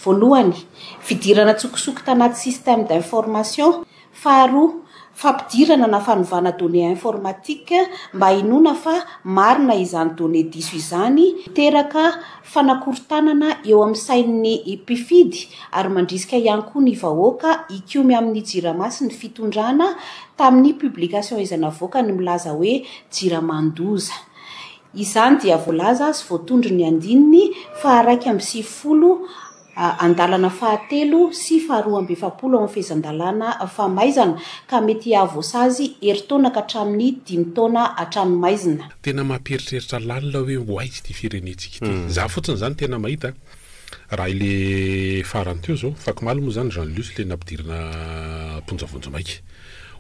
Voalohany, fidirana an-tsokosoko tanaty système d'information. Faharoa, fampidirana na fanovana données informatiques mba hinoana fa marina izany données diso izany, miteraka fanakorontanana eo amin'ny sain'ny mpifidy ary mandrisika ihany koa ny vahoaka hikomy amin'ny Jirama sy ny fitondrana tamin'ny publication izay navoakany milaza hoe Jiramandoza. Izany dia voalaza sy voatondron'ny andininy faha-91 andalana fahatelo sy faharoa amby efapolo ao amin'ny fehezan-dalàna famaizana ka mety hahavoasazy herintaona ka hatramin'ny dimy taona an-tranomaizina. Tena mampieritreritra lalina hoe ho aiza ity firenentsika ity. Za fotsiny zany tena mahita raha ile farany teo zao, fakomaly moa zany Jean Luce le nampidirina am-ponja vonjimaika.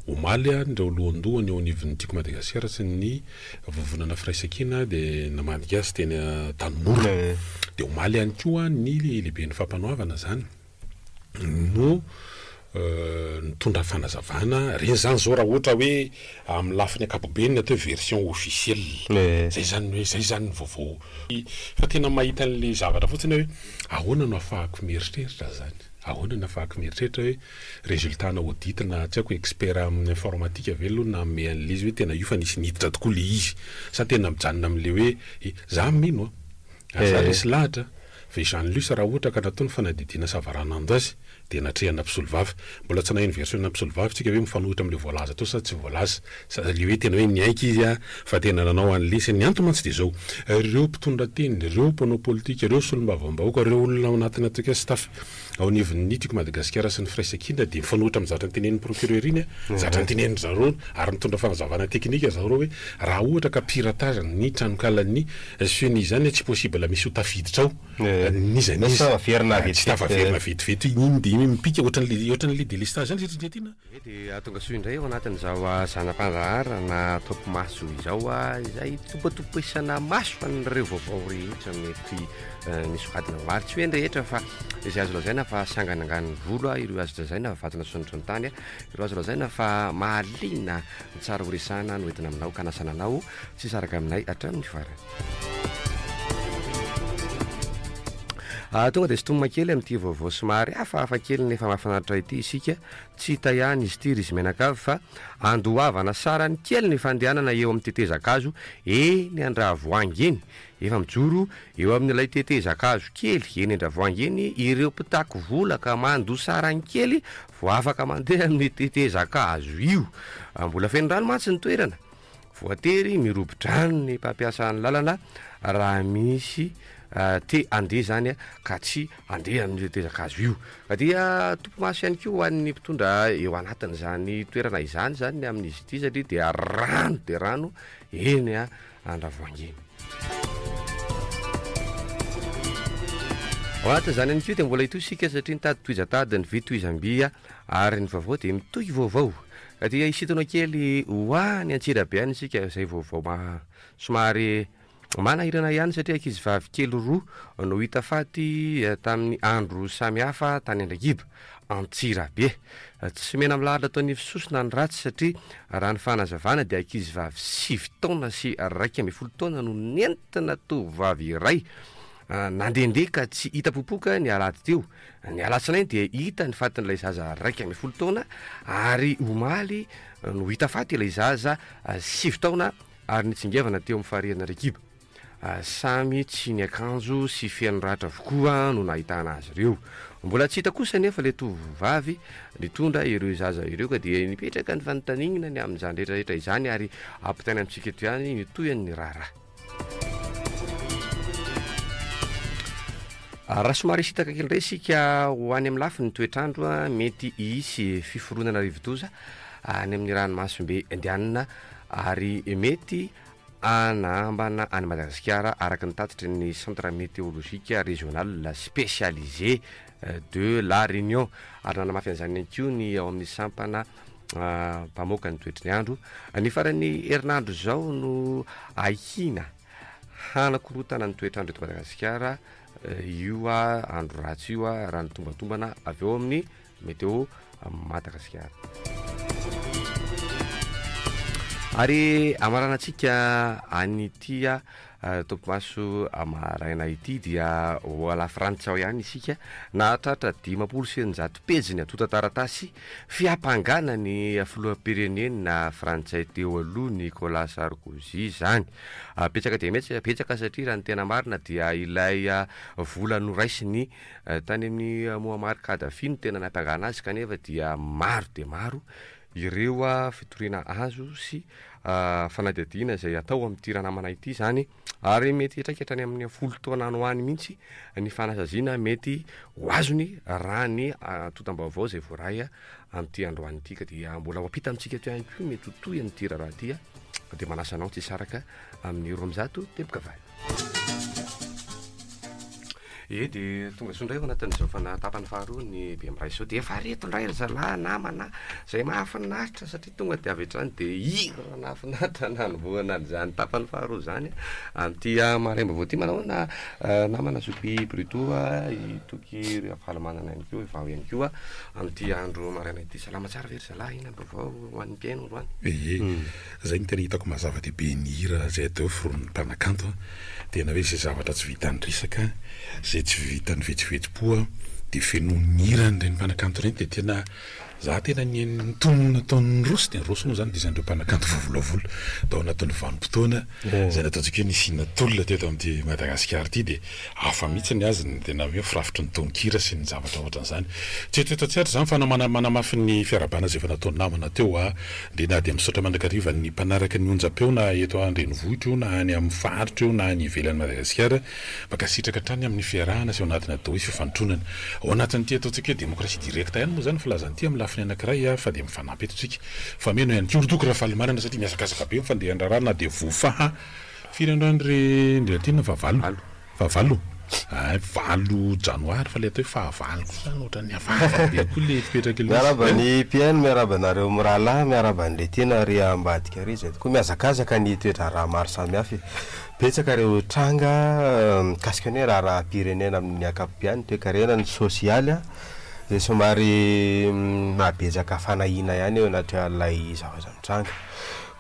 Omaly ireo lohandohany eo anivon'ny Tiako Madagasikara sy ny Vovonana Firaisankina dia namadika azy teny Antanimora. Dia omaly ihany koa ny lehiben'ny fampanoavana izany no nitondra fanazavana. Ireny izany izao raha ohatra hoe amin'ny lafiny ankapobeny ny atao hoe version officielle. Izay izany hoe izay izany ny vaovao. Fa tena mahita an'ilay zavatra fotsiny aho hoe ahoana no ahafahako mieritreritra izany? Ahoana no ahafahako mieritreritra hoe Résultat na audit na tsy haiko expert amin'ny informatique ve aloha nanome an'ilay izy hoe tena io fa nisy niditra tokoa ilay izy sa tena mijanona amin'ilay hoe e, za mino a, ary za resy lahatra fa i Jean Luce raha ohatra ka natao ny fanadihadiana savaranando azy dia natrehana mpisolovava. Mbola tsy naheno version-na mpisolovava tsika hoe mifanohitra amin'ilay voalaza teo sa tsy voalaza sa ilay hoe tena hoe niaiky izy a fa tena nanao an'ilay izy. Ny antony mantsy dia izao, ireo mpitondra teny, ireo mpanao politika, ireo solombavambahoaka, ireo olona ao anatina ataoko hoe staff Ao anivon'ny Tiako Madagasikara sy ny Firaisankina dia mifanohitra amin'ny zavatra notenenin'ny procureur iny, zavatra notenenin-dry zareo ary mitondra fanazavana teknika zareo hoe raha ohatra ka piratage ny tranokalan'ny ceni izany tsy possible misy ho tafiditra ao n'iza n'iza, tsy tafaverina vetivety iny dia iny mipika ohatran'ilay ohatran'ilay délestage ihany satria tiana. Dia tonga soa indray ao anatin'izao zana-pandaharana Topimaso izao, izay tompatompesana maso an'ireo vaovao rehetra mety nisongadina omaly. Tsy hoe ny rehetra fa izay azo lazaina fa sanganangan'ny volo, ireo azo lazaina fa vato nasondrotry ny tany, ireo azo lazaina fa mahaliana ny tsara horesahana no entina aminao ka anasana anao tsy hisaraka aminay hatramin'ny farany. Tonga dia sintomina kely amin'ity vaovao somary hafahafa kely nefa mahafinaritra ity isika. Tsy hita ihany izy ity ry izy mianakavy fa andoavana sarany kely ny fandehanana eo amin'ny tetezan-kazo eny Andravoahangy eny. Efa mijoro eo amin'ilay tetezan-kazo kely eny Andravoahangy eny ireo mpitaky vola ka mandoa sarany kely vao afaka mandeha amin'ny tetezan-kazo io. Mbola feno rano mantsy ny toerana. Voatery mirobo-drano ny mpampiasa ny lalana raha misy te handeha izany ka tsy handeha amin'io tetezan-kazo io. Dia topi-maso ihany koa ho an'ny mpitondra eo anatin'izany toerana izany izany ny amin'izy ity satria dia rano dia rano eny Andravoahangy eny. Ao anatin'izany ihany koa dia mbola hitohy isika satria nitady tohizan-tady ny vy tohizam-by ary ny vaovao dia mitohy vaovao. Dia hisintona kely ho any Antsirabe any isika izay vaovao maha somary Manahirana ihany satria ankizivavy kely roa no hita faty tamin'ny andro samy hafa tany Andraikiba, Antsirabe. Tsy mena-milahatra tao anivy sosona ny ratsy satria raha ny fanazavana dia ankizivavy sivy taona sy 11 taona no nentina tovovavy iray nandehandeha ka tsy hita popoka ny alahady teo. Ny alatsinainy dia hita ny fatin'ilay zaza 11 taona ary omaly no hita faty ilay zaza sivy taona ary nitsingevana teo amin'ny farihin'Arekiba. Samy tsy niakanjo sy feno ratra avokoa no nahitana azy ireo. Mbola tsy hita kosa anefa ilay tovovavy nitondra ireo zaza ireo ka dia nipetraka ny fanontaniana ny amin'izany rehetra rehetra izany ary ampitaina amintsika eto ihany ny tohin'ny raharaha. Raha somary hisintaka kely indray isika ho any amin'ny lafiny toetr'andro, mety hisy fiforonana rivodoza any amin'ny ranomasimbe Indianina ary mety hanambana an'i Madagasikara araka ny tatitry ny Centre Météorologique Régional Spécialisé de La Réunion ary nanamafy an'izany ihany koa ny ao amin'ny sampana mpamoaka ny toetry ny andro. Ny faran'ny herinandro izao no ahiana hanakorontana ny toetr'andro eto Madagasikara io andro ratsy io raha ny tombantombana avy eo amin'ny Météo Madagasikara. Ary amaranantsika an'ity. Topimaso maraina ity dia ho a Lafrantsa ao ihany isika. Nahatratra 650 pejy ny antontan-taratasy fiampangana ny filoham-pirenena frantsay teo aloha Nicolas Sarkozy izany. Betsaka dia betsaka satria raha ny tena marina dia ilay vola noraisiny tany amin'i Muammar Kadhafi no tena nampangana azy kanefa dia maro dia maro ireo fitoriana azo sy fanadihadiana izay atao amin'ity ranamana ity izany ary mety hitraika hatrany amin'ny 10 taona any ho any mihitsy ny fanasaziana mety ho azony raha ny antontam-baovao izay voaray amin'ity androany ity ka dia mbola ho ampita amintsika eto ihany koa mety ho toy an'ity raharaha ity dia manasa anao tsy hisaraka amin'ny 200.8. E de tonga soa indray ao anatin'izao fana tapany faharoa ny Bemiray izao de efa reto indray ry zalahy namana zay mahafinaritra satria tonga de avy hatrany de hira nahafinaritra nanombohana an'izany tapany faharoa zany amin'ity maraim-baovao ity. Manao ahoana namana Zoky Bruto, i Toky Ravalomanana ihany koa, i Vao ihany koa amin'ity andro maraina ity. Salama tsara ve ry zalahy? Inona ny vaovao ho an'ny mpihaino androany? Ee, Zay no tena hitako maha zava-dehibe ny hira zay atao hoe foron'ny mpanakanto a, tena hoe zay zavatra tsy vitan'ny resaka, zay tsy vitan'ny vetsovetsom-po a, de fenoin'ny hirany ireny mpanakanto ireny de tena za tena nihaino ny tonony nataon'i Rossy, de Rossy moa zany de isan'ireo mpanakanto voavolavola tao anatin'ny vanim-potoana zay nataontsika hoe nisiana tolona teto amin'ity Madagasikara ity de hafa mihitsy ny azy ny tena hoe firafitry ny tononkira sy ny zavatra ohatran'izany. Tsy eto eto tsy ary izany fa manamafy ny fiarahabana izay efa nataon'ny namana teo a. Dia na dia misaotra mandrakariva ny mpanaraka ny onjam-peo na eto an-drenivohitra io na any amin'ny faritra io na any ivelan'i Madagasikara, mankasitraka hatrany amin'ny fiarahana sy ao anatin'ny atao hoe fifandronana. Ao anatin'ity ataontsika hoe démocratie directe ihany moa izany ny filazana ity amin'ny lafiny anankiray fa dia mifanampy eto isika. Fameno ihany koa ry Toky Rafalimanana satria mihazakazaka be ny fandehan-draharaha na dia voafaha firy androany ry Ndriatiana fa valo. Fahavalo? Hay, valo janoary fa le atao hoe fahavalo koa zany ohatran'ny hafahafa be koa le fipetraky le izy. Miarahaba ny mpihaino, miarahaba anareo mirahalahy, miarahaba an'i Letiana ary ambadika ary izay tokoa. Mihazakazaka ny toe-draharaha maro samihafa e. Betsaka ireo tranga mikasika ny hoe raharaham-pirenena amin'ny ankapobeany, ny toekarena, ny sosialy izay somary mahabetsaka fanahiana ihany eo anatrehan'ilay zavatra mitranga.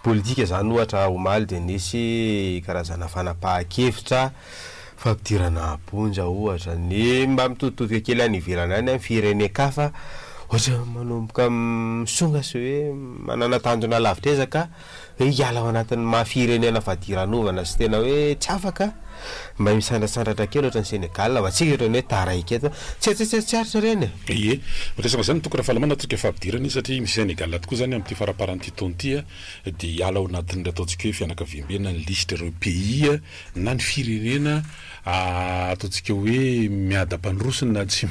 Politika izany ohatra omaly dia nisy karazana fanapahan-kevitra fampidirana am-ponja ohatra ny mba mitoditodika kely any ivelany any amin'ny firenen-kafa ohatra manomboka misonga sy hoe manana tanjona lavitr'ezaka hoe hiala ao anatin'ny maha firenena fadiranovana sy tena hoe tsy afaka mba misandrasandratra kely ohatran'i Sénégal fa tsika ohatran'ny hoe taraiky eto tsy tsy tsy aritra ireny e! Ie, miresaka an'izany ny Toky Rafalamana toky fampidirana izy satria misy Sénégal tokoa izany amin'ity faramparan'ity taona ity dia hiala ao anatin'ny ataontsika hoe fianakaviambe na ny lisitra ireo pays na ny firenena ataontsika hoe miadam-pandroso na tsy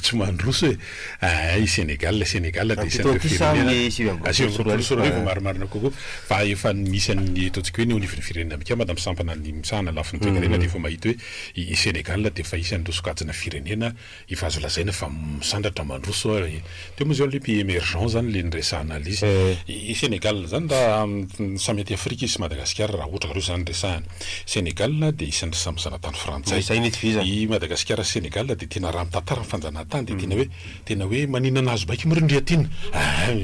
tsy mandroso e! Ay i Sénégal, Sénégal dia isan'ireo firenena 2029 marimarina kokoa fa efa misy an'ny ataontsika hoe ny eo anivon'ny firenena mikambana misampana ny misahana lafiny toekarena dia efa mahita hoe i Sénégal dia efa isan'ireo sokajina firenena Efa azo lazaina fa misandratra mandroso ary teo moa zao le pays emergent zany le niresahana le izy. I Sénégal zany raha samy aty Afrika izy sy Madagasikara raha ohatra ka reo zany resahana. Sénégal dia isan'ny samy zanatany frantsay. Izay no itovizana. I Madagasikara sy Sénégal dia tena raha mitantara ny fanjanahantany dia tena hoe tena hoe maninona nahazo baiko moa ry Ndriatiana? Aa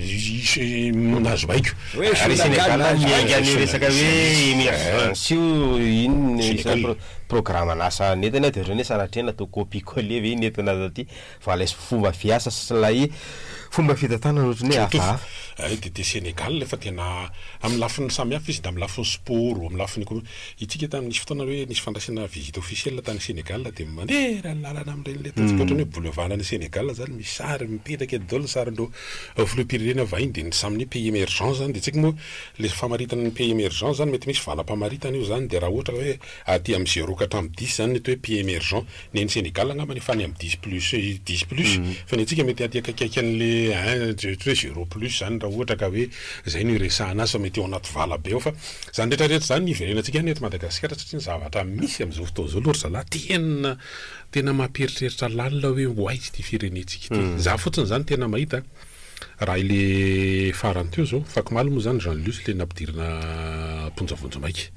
nahazo baiko. Ary Sénégal miainga ny resaka hoe emergence io iny Sénégal. Programan'asa nentiny dia ohatran'ny hoe sanatria natao copie coller ve iny nentina taty fa ilay fomba fiasa sy ilay fomba fitantanana ohatran'ny hoe hafahafa. Ay dia dia Sénégal efa tena amin'ny lafiny samihafa izy, amin'ny lafiny sport, amin'ny lafiny économie. Itsika tamin'ny nisy fotoana hoe nisy fandraisana visite officielle tany Sénégal dia mandeha eran'ny lalana amin'ireny ilay ataontsika ohatran'ny hoe boulevard any Sénégal izany misy sary mipetraka eto daholo ny sarin'ireo filoham-pirenena vahiny dia ny samy ny pays émergent izany dia tsika moa ilay famaritana ny pays émergent izany mety misy valam-pamaritana io izany dia raha ohatra hoe Aty amin'ny zéro ka hatramin'ny dix izany ny atao hoe pays émergent. Ny an'i Sénégal angambany efa any amin'ny dix plus, dix plus, fa ny antsika mety aty akaikikaiky an'le un, ohatra hoe zéro plus izany raha ohatra ka hoe izay no iresahana azy fa mety ao anaty vala be ao fa izany rehetra rehetra izany hiverenantsika ihany eto Madagasikara satria ny zavatra misy amin'izao fotoana izao aloha ry zalahy tena tena mampieritreritra lalina hoe ho aiza ity firenentsika ity. Za fotsiny izany tena mahita raha ilay farany teo izao, fakomaly moa izany Jean Luce ilay nampidirina am-ponja vonjimaika.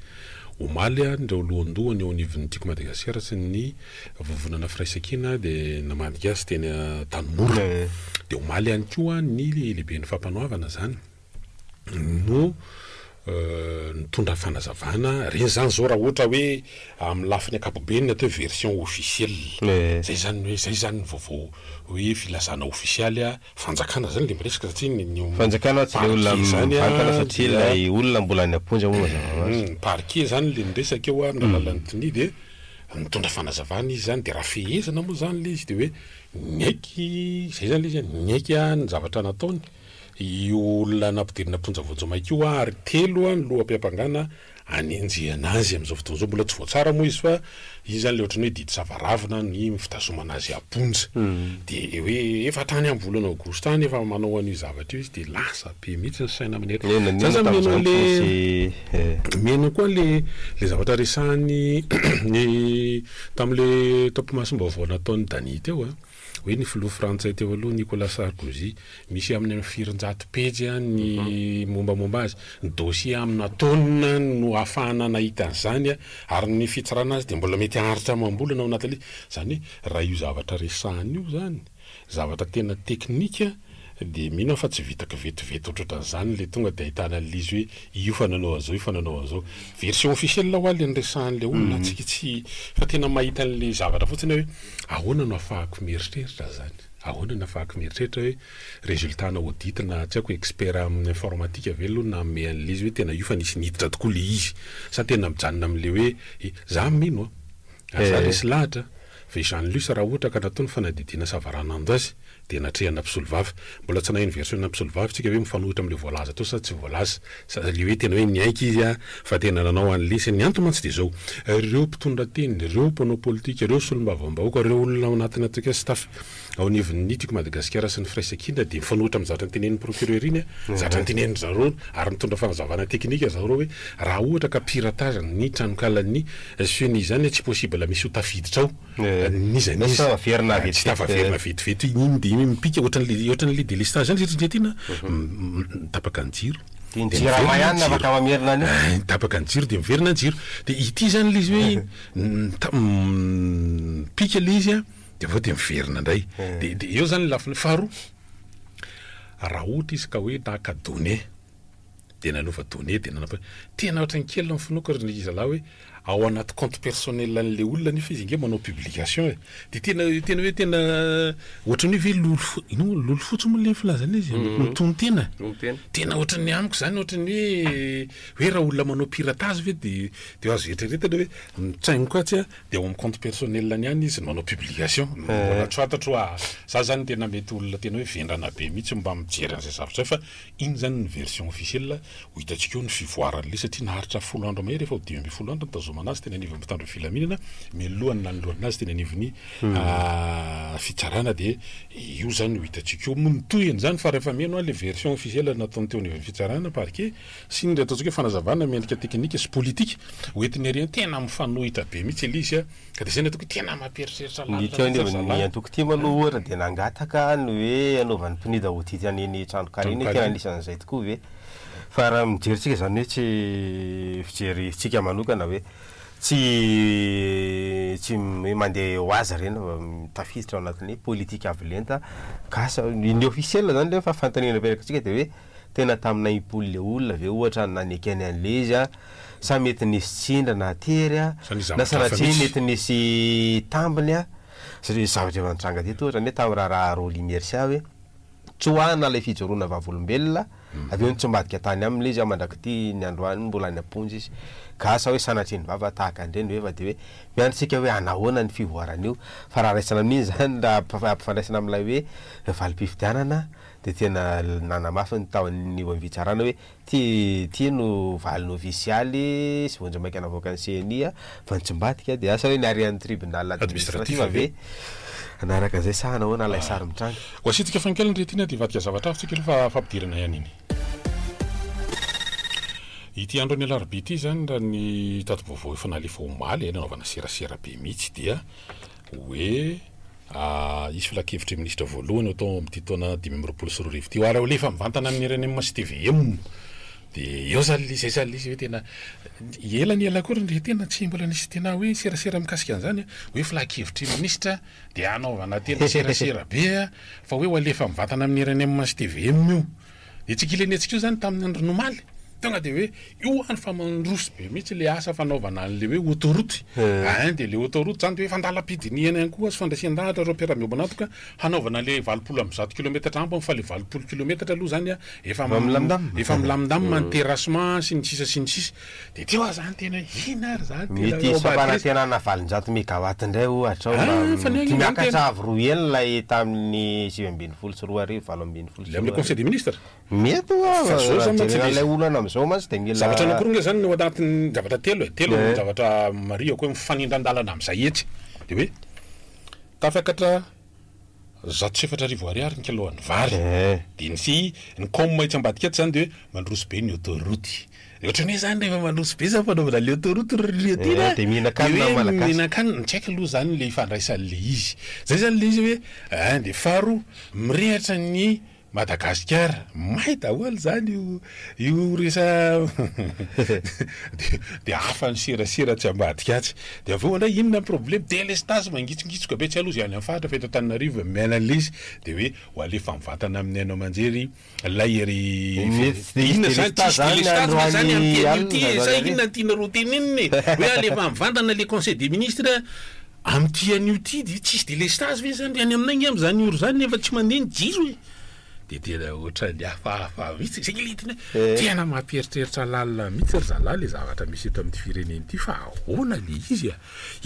Omaly ireo lohandohany eo anivon'ny Tiako Madagasikara sy ny Vovonana Firaisankina dia namadika azy teny Antanimora. Dia omaly ihany koa ny lehiben'ny fampanoavana izany no Nitondra fanazavana, reny zany zao raha ohatra hoe amin'ny lafiny ankapobeny ny atao hoe version officielle, zay zany ny hoe zay zany ny vaovao hoe filazana ofisialy a, fanjakana zany le miresaka satria ny ny Fanjakana tsy le olona parquet zany a mivantana satria dia ilay olona mbola any am-ponja moa mazava ho azy. Ny parquet zany le niresaka eo amin'ny alalan'ny tonia dia nitondra fanazavana izy zany de raha fehezana moa zany le izy de hoe niaiky zay zany le izy niaiky ny zavatra nataony Io olona nampidirina am-ponja vonjimaika io ary telo ny loham-piampangana anenjehana azy amin'izao fotoana izao. Mbola tsy voatsara moa izy fa iny izany ilay ohatran'ny hoe didy savaravina ny fitazomana azy am-ponja. Dia hoe efa hatrany amin'ny volana aogositra any efa manao an'io zavatra io izy dia lasa be mihitsy ny saina amin'ny Ny Za naninona zany mino tamin'izany an'le tsy nisy mino koa le le zavatra resahan'ny ny tamin'le tompomasom-baovao nataon'i Dany teo a. Hoe ny filoha frantsay teo aloha Nicolas Sarkozy, misy amin'ny amin'ny firinjato pejy ny mombamomba azy, ny dossier amina taonina no ahafahana nahita an'izany ary ny fitsarana azy dia mbola mety haharitra amam-bolana ao anatin'ilay izy. Izany hoe raha io zavatra resahana io izany, zavatra tena teknika dia mino aho fa tsy vitako vetivety ohatrohatran'izany ilay tonga dia ahitana an'ilay izy hoe io fa nanao an'izao, io fa nanao an'izao. Version officielle hoa ilay niresahan'ilay olona, tsika tsy fa tena mahita an'ilay zavatra fotsiny aho hoe Ahoana no afahako mieritreritra zany? Ahoana no afahako mieritreritra hoe résultat na audit na tsy haiko expert amin'ny informatique ve aloha nanome an'ilay izy hoe tena io fa nisy niditra tokoa ilay izy sa tena mijanona amin'ilay hoe e, za mino an, ary za resy lahatra fa i Jean Luce raha ohatra ka natao ny fanadihadiana savaranando azy dia natrehana mpisolovava. Mbola tsy naheno version-na mpisolovava isika hoe mifanohitra amin'ilay voalaza teo sa tsy voalaza. Sa ilay hoe tena hoe niaiky izy fa tena nanao an'ilay izy. Ny antony mantsy dia izao, ireo mpitondra teny, ireo mpanao politika, ireo solombavambahoaka, ireo olona ao anatin'ny ataoko hoe staff ao anivon'ny Tiako Madagasikara sy ny Firaisankina dia mifanohitra amin'ny zavatra notenenin'ny procureur iny, zavatra notenenin-dry zareo ary mitondra fanazavana teknika zareo hoe raha ohatra ka piratage ny tranokalan'ny CENI izany tsy possible misy ho tafiditra ao. N'iza n'iza. Tsy tafaverina Tsy vetivety. tafaverina vetivety iny dia iny mipika ohatran'le ohatran'le délestage zany satria tena tapaka ny jiro. Dia ny Dia jirama miverina ny ihany no jiro. afaka mamerina an'io. Eh, tapaka ny jiro dia miverina ny jiro. Dia ity zany le izy hoe mipika le izy a, dia avy eo dia miverina indray. Dia dia eo zany ny lafiny faharoa, raha ohatra izy ka hoe naka données dia nanova données dia nanao tena ohatran'ny kely ny finoako ry zalahy hoe ao anaty compte personnel an'le olona nefa izy ange manao publication e dia tena tena hoe tena ohatran'ny hoe ve lolo fo ino moa lolo fotsy moa le filazana izy mitonon-tena tena ohatran'ny amiko zany ohatran'ny hoe hoe raha olona manao piratage ve dia dia azo eritreretina hoe mitsaingoka atsy a dia ao amin'ny compte personnel-ny ihany izy no manao publication mbola tsy fantatro hoa za zany tena mety olona tena hoe vendrana be mihitsy mba mijery an'izay zavatra izay fa Iny izany ny version officielle, ho hitantsika eo ny fivoaran'ilay satria naharitra folo andro mahery efa ho 15 andro nitazomana azy teny anivon'ny mpitandro ny filaminana mialohan'ny nanolorana azy teny anivon'ny fitsarana dia io izany ho hitantsika eo moa ny tohiny izany fa rehefa mino aho ilay version officielle nataony teo anivon'ny fitsarana, parquet, sy ny ataontsika hoe fanazavana miendrika teknika sy politika hoentiny ary tena mifanohitra be mihitsy ilay izy. Ka dia izay no ataoko hoe tena mampieritreritra Ny lalina teo mihitsy ry anivon'ny zalahy. antoko tim aloha ohatra dia nangataka ny hoe hanaovan'ny PNUD audit an'iny tranonkala iny hoe tena Tranonkala iny. anisan'izay tokoa ve? Fa raha mijery tsika izany hoe tsy fijery tsika manokana hoe tsy tsy hoe mandeha ho azy ireny fa tafiditra ao anatin'ny politika avo lenta ka asa ny officiel izany fa fanontaniana apetraka antsika dia hoe tena tamin'ny nahim-polo le olona ve ohatra no nanekeny an'ilay izy an? Sa mety nisy tsindry na tery a, Sa nisy na zavatra hafa sanatria mihitsy. mety nisy tambiny a, satria zavatra efa nitranga teto ohatra ny hoe tamin'ny raharaha Rolly Mercia hoe tsoahana ilay fijoroana vavolombelona, avy eo nitsimbadika tany aminy ilay izy mandrak'ity ny androany mbola any am-ponja izy, ka asa hoe sanatria ny vava tahaka an'ireny ve fa dia hoe miandry isika hoe hanahoana ny fivoaran'io, fa raha raisina amin'iny izany raha ampifandraisina amin'ilay hoe valim-pifidianana dia tena nanamafy ny tao anivon'ny fitsarana hoe Ty ty no valiny ofisialy sy vonjimaika navoakan'ny CENI fa ny tsimbadika dia asa hoe ny arian'ny tribunal administratif ve hanaraka an'izay sa hanahoana ilay sary mitranga. Ho asiantsika faninkeliny ry Tiana dia hivadika zavatra hafa tsika aloha fa fampidirana ihany iny. Ity andron'ny alarobia ity izany raha ny tati-baovao efa nalefa omaly nanaovana serasera be mihitsy dia hoe Hisy filankevitry ny minisitra voalohany ho atao amin'ity taona 2025 ity ary alefa mivantana amin'ny rnm sy tvm. Dia eo zany ilay izy, zay zany ilay izy hoe tena ela ny ela akory ndry tena tsy mbola nisy tena hoe serasera mikasika an'izany hoe filankevitry ny minisitra dia hanaovana tena serasera be fa hoe ho alefa mivantana amin'ny rnm sy tvm io. Dia tsy kilenentsika io zany tamin'ny andron'ny omaly. Tonga de hoe io any fa mandroso be mihitsy le asa fanaovana an'le hoe autoroute. Ein de le autoroute zany de hoe efa andalam-pidinihana ihany koa sy fandresen-dahatra ireo mpiara-miombon'antoka hanaovana le 180 kilometatra ambiny fa le 80 kilometatra aloha zany efa milamindamina. Efa milamindamina ny terrassement sy ny sisa sy ny sisa. De teo aho zany tena hoe inona ary zany tena Mety ao hisy ambadika izy. fampanantenana 800 megawatt indray ohatra ao Ah, mba fa ny ahy mety zany miakatra tena avo roa heny ilay tamin'ny 2019 Le amin'le 2018. conseil des ministres. Mety hoa Fa zao raha zany mantsy jerena le ilay olana amin'izao mantsy dia mila Zavatra anankiroa nge zany no anatin'ny zavatra telo e, telo no Eh. zavatra marihako hoe mifanindran-dalana amin'izay etsy. Dia hoe tafiakatra 4100 ariary ny kilaon'ny vary. Eh. Dia ny sy ny com etsy ambadika etsy zany dia hoe mandroso be ny autoroute. Dia ohatran'ny hoe zany rehefa mandroso be zany fanaovana le autoroute ry ry Eh, tiana, dia mihinan-kanina dia hoe ny Malagasy. mihinan-kanina, tsy haiko aloha zany le ifandraisan'le izy. Zay zany le izy hoe ein dia faharoa mirehatra ny Madagasikara, may daholo zany io io resa de de hafa ny serasera atsy ambadika atsy. De avy eo indray inona ny problème? Délestage mangitsongitsoka be, tsy aloha zay any amin'ny faritra fa eto Antananarivo miaina an'ilay izy de hoe ho alefa mivantana amin'ny haino aman-jery ilay ery Mety tsy de hisy inona zany délestage tsisy zany délestage ve zany androany amin'ity anio alina ity zany sa ary? inona no tianareo tenenina e? Hoe alefa mivantana le conseil des ministres amin'ity anio ity de tsisy délestage ve zany ry any aminay nge amin'izany ora izany nefa tsy mandeha ny jiro e? De tena ohatran'ny hafahafa mihitsy, zay le tena Eh. tena mampieritreritra lalina mihitsy ry zalahy le zavatra misy eto amin'ity firenena ity fa ahoana le izy a?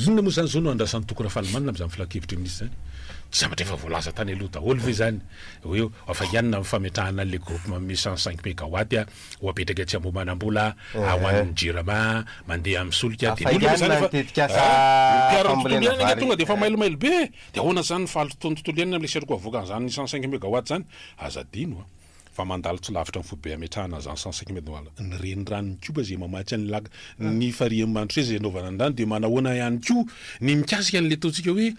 Inona moa zany zao no andrasan'ny Toky Rafalimanana amin'izany filankevitry ny minisitra izany? Tsy zavatra efa voalaza tany aloha daholo ve zany? Hoe afainganina amin'ny fametrahana an'le groupe manome 105 megawatt ho apetraka etsy Ambohimanambola, ho an'ny Jirama, mandeha amin'ny solika, de ny olona moa zany Afainganina ny efa tetikasa Ah, mpiaro ny tontolo fambolena iainana ange vary. tonga de efa mailomailo be e. De ahoana zany ny fahalotoan'ny tontolo iainana amin'ilay setroka avoakan'izany 105 megawatt zany? Aza adino a, fa mandalo tsy lavitra ny foibe ametrahana izany 105 megawatt. Ny reniranon'i Koba izay mamatsy an'ny lac ny farihin'i Mandroseza izay anaovana an'izany dia manahoana ihany koa ny mikasika an'ilay ataontsika hoe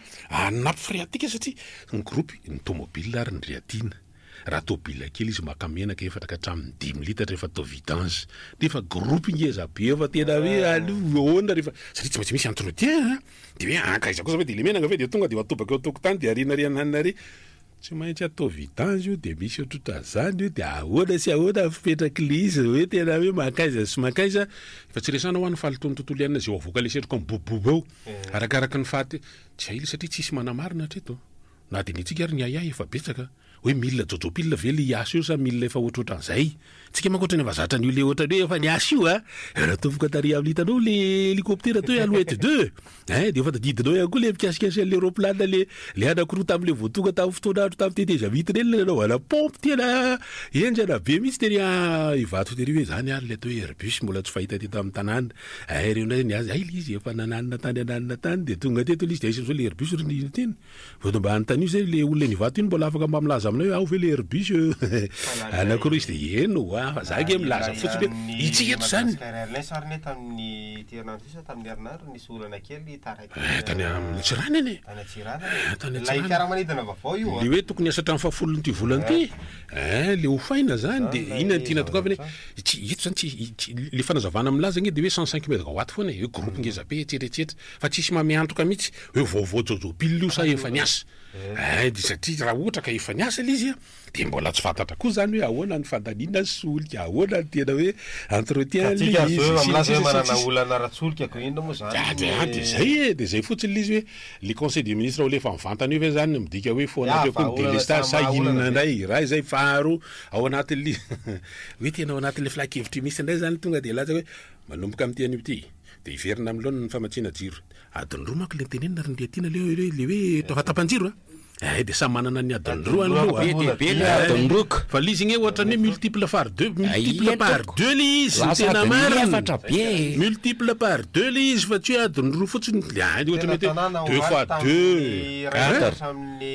nappe phréatique satria ny groupe ny tomobile ary ny riatiana. Raha tôbila kely izy maka menaka efatra ka hatramin'ny dimy litatra efa atao vidange. Nefa groupe ngeza be efa tena hoe aloha ahoana rehefa satria tsy maintsy misy entretien a. Dia hoe ankaiza kosa ve dia ilay menaka ve dia tonga dia atobaka eo an-tokotany dia ariana ariana ary. Tsy maintsy atao vidange io dia misy ohatrohatran'izany io dia ahoana sy ahoana ny fipetrak'ilay izy hoe tena hoe mankaiza sy mankaiza. Efa tsy resahana hoa ny fahalotoan'ny tontolo iainana izay ho avoaka ilay setroka mibobobo eo. Arakaraky ny faha tsy hay ilay satria tsisy manamarina hatreto. Na dia ny antsika ary ny ahiahy efa betsaka. Hoe milina jojopile ve le hiasa io sa milina efa ohatrohatran'izay? Tsika manko ohatran'ny efa zatra an'io le ohatran'ny hoe efa niasa io a! Raha tofoka tary amin'ny hitanao le hélicoptère teo Alouette 2 hein, de efa tadidinao ihany koa le mikasikasika an'le roplanina le le anankiroa tamin'le vao tonga tamin'ny fotoan'andro tamin'ny tetezamita ireny le nanaovana pompe tena henjana be mihitsy tery Ivato tery hoe zany ary le atao hoe Airbus mbola tsy fahita teto amin'ny tanàna. Hay ireo indray ny azy, hay le izy efa nananina tany ananina tany de tonga teto le izy de aiza am'zao le Airbus ry Nirina? Vao mba anontanio zay le olona eny Ivato iny mbola afaka mba milaza aminay hoe ao ve le Airbus anankiroa izy de eny hoa fa za nge milaza fotsiny hoe itsika eto zany. Madagascar Airlines ary ne tamin'ny ity herinandro ity sa tamin'ny herinandro nisy olana kely taraiky Eh, tany amin'ny Antsiranana e. Tany Antsiranana Eh, tany Ilay Antsiranana. fiaramanidina vaovao io a. Le hoe tokony hiasa hatramin'ny fahafolon'ity volana ity, eh, le hofaina zany de Zany inona ilay no tiana tongavana zavatra. hoe tsy eto zany tsy, tsy le fanazavana milaza nge de hoe 105 megawatt foana e, hoe groupe ngeza be etsetra etsetra fa tsisy mameantoka mihitsy hoe vaovao jojopile io sa efa niasa. Eh, de satria raha ohatra ka efa niasa le izy a, de mbola tsy fantatra koa zany hoe ahoana ny fandaniana solika, ahoana ny tena hoe entretien le Tsika izy, zao sy ny milaza hoe sisa sy ny manana sisa. olana ara-tsolika ko inona moa zany Ah, de, ah, de zay e, de zay fotsiny le izy hoe le conseil des ministres ho lefa mivantana io ve zany midika hoe foana Ya, hatreo koa ny vahaolana délestage sa sa mahaolana inona ve? indray, iray zay, faharoa ao anatin'le hoe tena ao anatin'le filan-kevitry misy indray zany tonga de latsaka hoe manomboka amin'ity anio ity de hiverina amin'ny laoniny ny famatsiana jiro. Adiny roa manko le nitenenina ry Ndriatiana le hoe le hoe tafatampan-jiro a. Eh, de samy manana ny adiny roa any aloha. Be dia be le Eh, adiny roa ka. Fa le izy nge ohatran'ny hoe multiple par deux, multiple Aia par tompoko. deux le izy, ny Lasa tena adiny marina. efatra be. Multiple par deux le izy fa tsy hoe adiny roa fotsiny. Le any ohatra Tena mety hoe tanàna deux omaly fois tamin'ny deux. iray Hein? ora hatramin'ny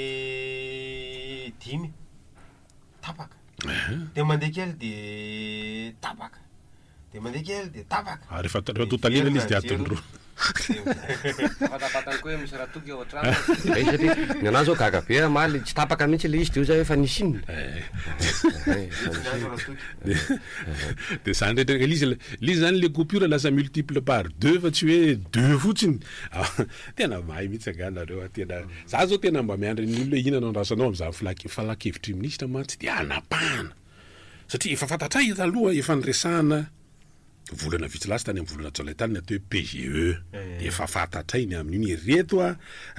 dimy tapaka. De mandeha kely de tapaka. De mandeha kely de tapaka. Ah, rehefa rehefa totalina le izy de adiny roa. Fatapatany koa hoe misy ratoky ao an-trano. Zay satria ny anahy zao gaga be amaly tsy tapaka mihitsy le izy de io zay hoe efa nisy inona. Eh, efa nisy inona. De zany rehetra le izy le izy zany le coupure lasa multiple par deux fa tsy hoe deux fotsiny. Tena mahay mihitsy angaha nareo a, tena za zao tena mba miandry ny olona hoe inona no andrasanao amin'izany filan-kevitry ministra mantsy de anapahana. Satria efa fantatray taloha, efa niresahana volana vitsy lasa tany amin'ny volana jolay tany ny atao hoe PGE. Dia efa fantatray ny amin'iny. Ireto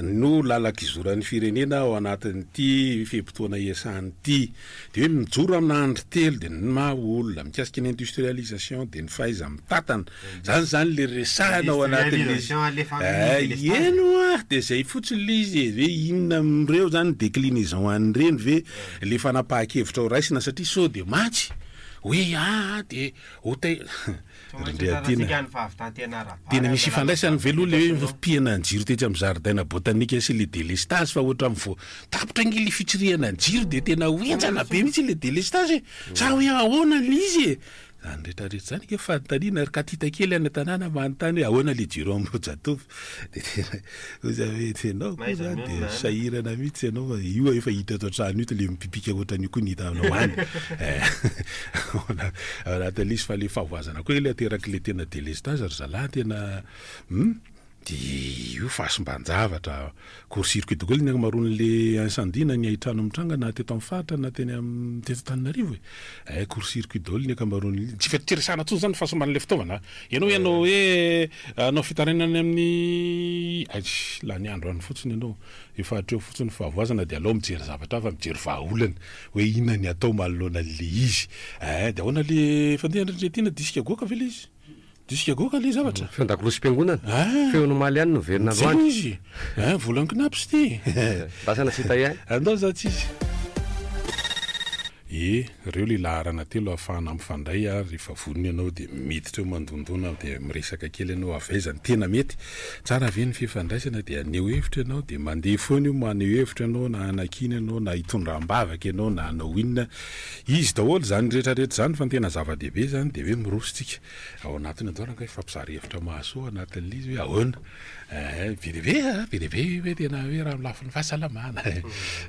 no lalan-kizoran'ny firenena ao anatin'ity fe-potoana iasany ity. Dia hoe mijoro amina andry telo dia ny maha olona, mikasika ny industrialisation dia ny fahaiza-mitantana. Zany zany le resahina ao anatin'le izy. Eny hoa, dia zay fotsiny le izy e, hoe inona amin'ireo zany déclinaison an'ireny ve le fanapahan-kevitra ho raisina satria sao dia mantsy hoe aa dia ho te Randriantiana, tena misy ifandraisany ve aloha le hoe fipihana ny jiro tetsy amin'ny zaridaina botanika sy le délestage fa ohatran'ny vao tapitra ange le fitsirihana ny jiro dia tena ho henjana be mihitsy le délestage e, sa hoe ahoana le izy e? Zany rehetra rehetra zany ange fanontaniana ry katita kely any an-tanàna manontany hoe ahoana le jiro Ambohijatovo de tena hoy za hoe enao koa zany de sahirana mihitsy ianao fa io efa hita eto an-trano io le mipipika ohatran'io koa ny hita aminao any ao anatin'ilay izy fa le fahavoazana koa le aterak'le tena délestage ry zalahy tena hum Dia io fahasimban-javatra, court circuit daholo ny ankamaroan'le incendie na ny hain-trano mitranga na teto amin'ny faritra na teny amin'ny teto Antananarivo e. Eh, court circuit daholo ny ankamaroan'ny, tsy tsy resahana intsony izany ny fahasimban'ilay fitaovana. Ianao ianao hoe hanao fitarainana any amin'ny, aish, lany andro any fotsiny ianao. Efa hatreo fotsiny ny fahavoazana dia alao mijery zavatra hafa, mijery vahaolana hoe inona ny atao manoloana an'le izy. Eh, dia ahoana le fandehany ry Ndriatiana, disque goaka ve le izy? Disque goaka le zavatra. Feon-dakolosy-piangonana. Ah. Feon'ny omaly ihany no velona androany. Zay izy. Ah, volan'ny Cnaps ty. Lasana tsy hita ihany. Andao za tsisy. E, reo le laharana telo ahafahana mifandray ary rehefa vonona ianao dia miditra eo mandondona dia miresaka kely ianao avy aiza ny tena mety. Tsara ve ny fifandraisana dia haneho hevitra ianao dia mandeha foana io maneho hevitra ianao na hanakiana ianao na hitondra am-bavaka ianao na hanao inona. Izy daholo izany rehetra rehetra izany fa ny tena zava-dehibe izany dia hoe miroso tsika ao anatiny andao rangahy hifampizara hevitra mahasoa ao anatin'ilay izy hoe ahoana eh, be dia be a, be dia be hoe tena hoe raha amin'ny lafiny fahasalamana,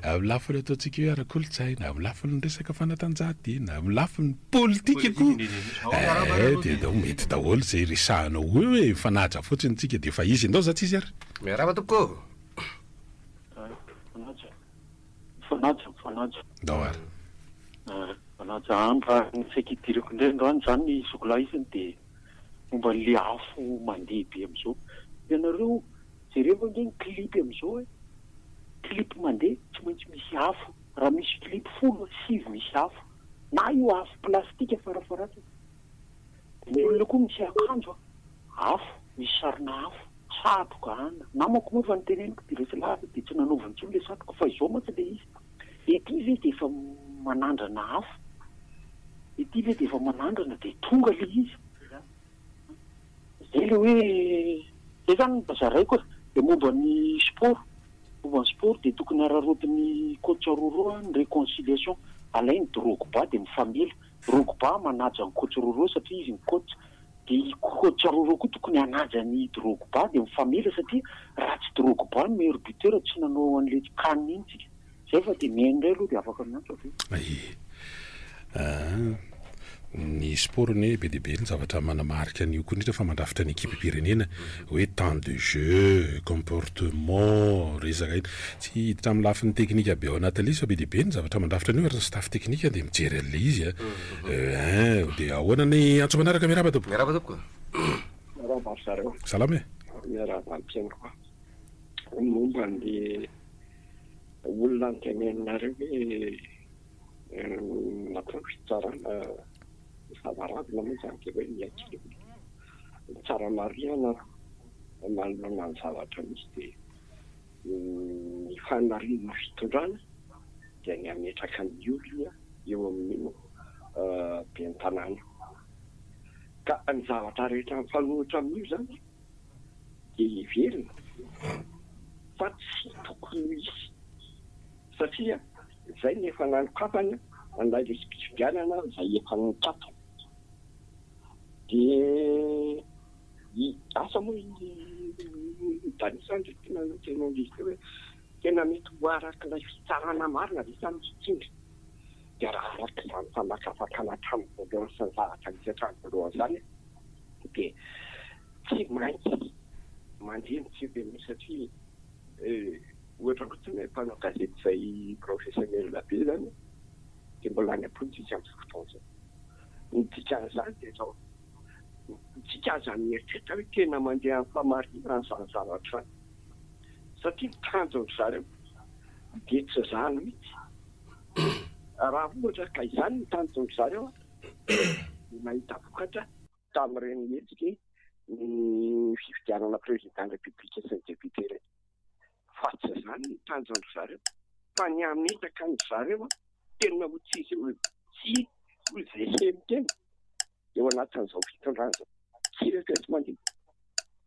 amin'ny lafiny ataontsika hoe ara-kolontsaina, amin'ny lafiny resaka fanatanjahantena, amin'ny lafiny politika koa eh, dia ndao mety daholo izay resahanao eo e, mifanaja fotsiny tsika dia efa izy, ndao za tsy izy ary. Miarahaba tompoko ô! Mifanaja. Mifanaja, mifanaja. Ndao ary. Mifanaja an, raha ny saika hidirako indray androany izany zokilahy isany dia momba an'ilay afo mandeha be amin'izao. Ianareo jereo ange ny clip amin'izao e, clip mandeha tsy maintsy misy afo, raha misy clip folo, sivy misy afo, na io afo plastika farafaharatsiny. Dia ny olona koa misy akanjo an, afo, misy sarina afo. Satroka an! Namako moa efa noteneniko dia resy lahatra dia tsy nanaovany intsony ilay satroka fa izao mantsy ilay izy, ety ve dia efa manandrana afo, ety ve dia efa manandrana dia tonga ilay izy. Izay ilay hoe, izay izany no mba zaraiko e! Dia momba ny sport, momba ny sport dia tokony araraotin'ny coach Roro ny réconciliation, alainy Drogba dia mifamela, Drogba manaja an'i coach Roro satria izy ny coach, Dia i Coach Roro koa tokony hanaja an'i Drogba dia mifamela satria raha tsy Drogba no meilleur buteur tsy nanao an'ilay can iny tsika. Zay fa dia mihaino indray aloha dia afaka miantso avy eo. Ie. Ah. Ny sport anie be dia be ny zavatra manamarika an'io koa indrindra fa mandrafitra ny ekipam-pirenena hoe temps de jeu, comportement, resaka iny. Tsy hiditra amin'ny lafiny teknika be ao anatin'ilay izy fa be dia be ny zavatra mandrafitra an'io ary ny staff teknika dia mijery an'ilay izy a. Ein, dia ahoana ny antso manaraka? Miarahaba tompoko. Miarahaba tompoko. Miarahaba ry zareo. Salama e. Miarahaba ny mpihaino koa. Ny momba ny olona noteneninareo hoe natao fitsarana zava-ravina moa izany dia hoe miaiky ilay olona. Ny tsara marihana manoloana ny zavatra misy dia ny fanariana fitondrana dia ny hametraka ny olona eo amin'io ben'ny tanàna io. Ka ny zavatra rehetra mifanohitra amin'io izany dia heverina fa tsy tokony ho hisy satria izay no efa nanokafana an'ilay lisi-pifidianana izay efa nikatona. Dia asa moa i Danisa ndry tena niteny an'izy teo hoe tena mety ho arak'ilay fitsarana marina ve sa misy tsindry? Dia raha araka izany famakafakana hatramin'ny voalohany sy ny zavatra nisy hatramin'ny voalohany izany dia tsy maintsy mandeha ny CPM satria ohatra fotsiny hoe mpanao gazety izay professionnel be izany. Dia mbola any am-ponja izy amin'izao fotoana izao. Ny dikan'izany dia izao, isika aza mieritreritra hoe tena mandeha amin'ny fahamarinana izany zavatra izany. Satria ny tanjon-dry zareo dia tsy izany mihitsy. Raha ohatra ka izany ny tanjon-dry zareo dia nahita vokatra tamin'ireny hetsiky ny fifidianana président république sy ny député ireny. Fa tsy izany ny tanjon-dry zareo fa ny hametaka an-dry zareo tena ho tsy tsy ho izay heno tena eo anatin'izao fitondrana izao. Tsy refesi-mandidy.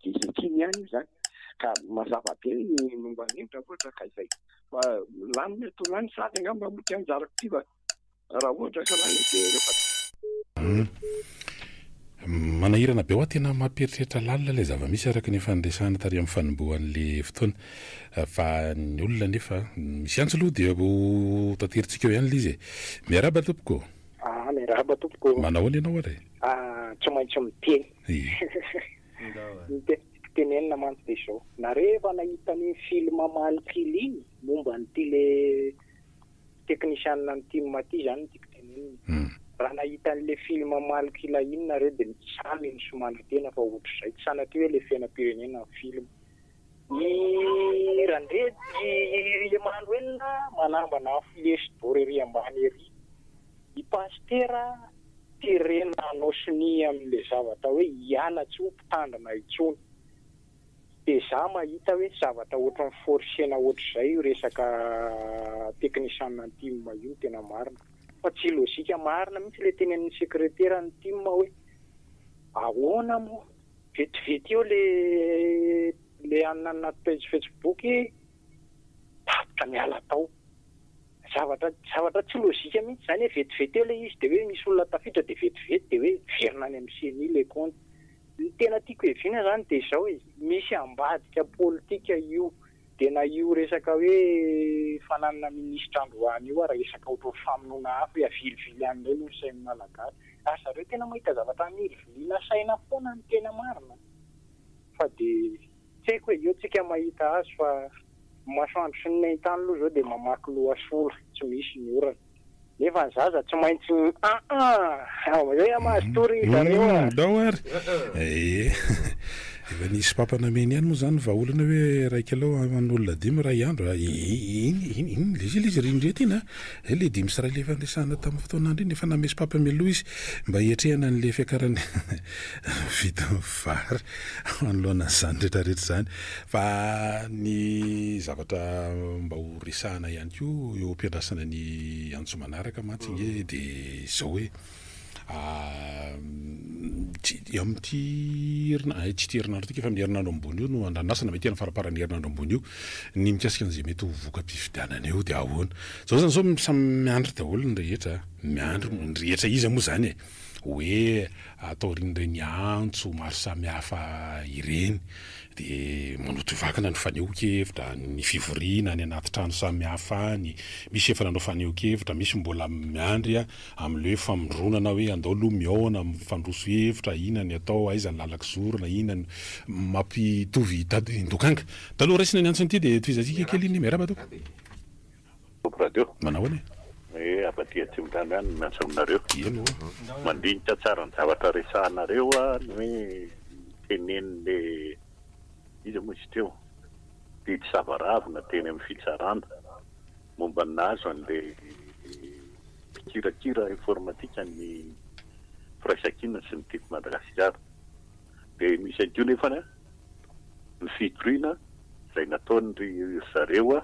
Dia izay tiany ihany io izany. Ka mazava be ny momba an'iny raha ohatra ka izay. Fa lany mety ho lany sady angamba moa ity anjarako ity fa raha ohatra ka lany dia rehefa Manahirana be hoa tena mampieritreritra lalina ilay zava-misy araka ny efa niresahana tary amin'ny fanombohan'ilay fotoana fa ny olona anefa misy antso aloha dia ho taterintsika eo ihany ilay izy e. Miarahaba tompoko. Ah miarahaba tompoko. Manao ahoana ianao ary e? Ah tsy maintsy miteny. Ny tena tiako tenenina mantsy dia izao, nareo efa nahita an'iny film Malok'ila iny momba an'ity le technician ny team ity izany no tiako tenenina. Raha nahita an'le film Malok'ila iny nareo dia samy misomana tena fa ohatr'izay, tsy sanatria hoe le fiainam-pirenena ny film. I Randre, i Emmanuel manambana flèche d'or ery ambany ery. I Pasitera terena hanao sonia amin'ilay zavatra hoe hiala tsy ho mpitandrina intsony. Dia za mahita hoe zavatra ohatran'ny forcena ohatr'izay io resaka technician ny tim io no tena marina. Fa tsy logique marina mihitsy ilay tenenin'ny secretaire ny tim hoe ahoana moa? Vetivety eo le le anona anaty page facebook tapitra miala tao. Zavatra zavatra tsy logique mihitsy zany hoe vetivety eo le izy de hoe misy olona tafiditra de vetivety de hoe miverina any amin'ny ceni le compte. Ny tena tiako hiaviana zany de izao e, misy ambadika politika io de na io resaka hoe fananana minisitra androany io ara resaka ohatran'ny famonoana afo hoe avilivily any indray aloha ny sain'ny malagasy. Ary zareo tena mahita zavatra hamiliviliana saina foana ny tena marina fa de tsy haiko e, eo tsika mahita azy fa ny masoandro sy ny maintany aloha zao de mamaky loha sola, tsy misy ny orana. Nefa ny zaza tsy maintsy ah ah zay ah mahazo tory ry zareo ah. Ndao ary eh. Efa nisy papa nameny ihany moa zany vahaolana hoe iray kilao aman'olona dimy iray andro a. Iny iny iny le izy le izy ry indreto iny a. Zay le dimy sy iray le efa niresahana tamin'ny fotoan'andro iny efa nameso papa mialoha izy mba hiatrehana an'le fiakaran'ny vidin'ny vary manoloana an'izany rehetra rehetra izany. Fa ny zavatra mba ho resahana ihany koa eo am-piandrasana ny antso manaraka mantsy ange dia izao hoe tsy amin'ity herina- ay tsy ity herinandro ity ka fa amin'ny herinandro ambony io no andrasana mety amin'ny faramparan'ny herinandro ambony io ny mikasika an'izay mety ho voka-pifidianana eo dia ahoana. Izao izany izao samy miandry daholo ny rehetra, miandry ny rehetra iza moa izany e? Hoe taorian'ireny antso maro samihafa ireny dia manao tohivakana ny fanehoan-kevitra, ny fivoriana any anaty trano samihafa any, misy efa nanao fanehoan-kevitra, misy mbola miandry amin'ilay hoe famondronana hoe andao aloha mihaona, mifandroso hevitra, inona ny atao, aiza ny lalan-kizorana, inona no mampitovy tadin-dokanga. Taloha raisina ny antson'ity dia tohizantsika kely iny, miarahaba tompoko. Top radio. Manao ahoana e? Eh, avy aty Atsimondrano ihany no miantso aminareo. Eny oa. Mandinika tsara ny zavatra resahanareo aho, ny hoe tenenin'le iza moa izy teo? Didy savaravina teny amin'ny fitsarana momba ny nahazo an'le mpikirakira informatika ny Firaisankina sy ny Tiako Madagasikara. Dia misy ihany koa nefany ny fitoriana izay nataon-dry zareo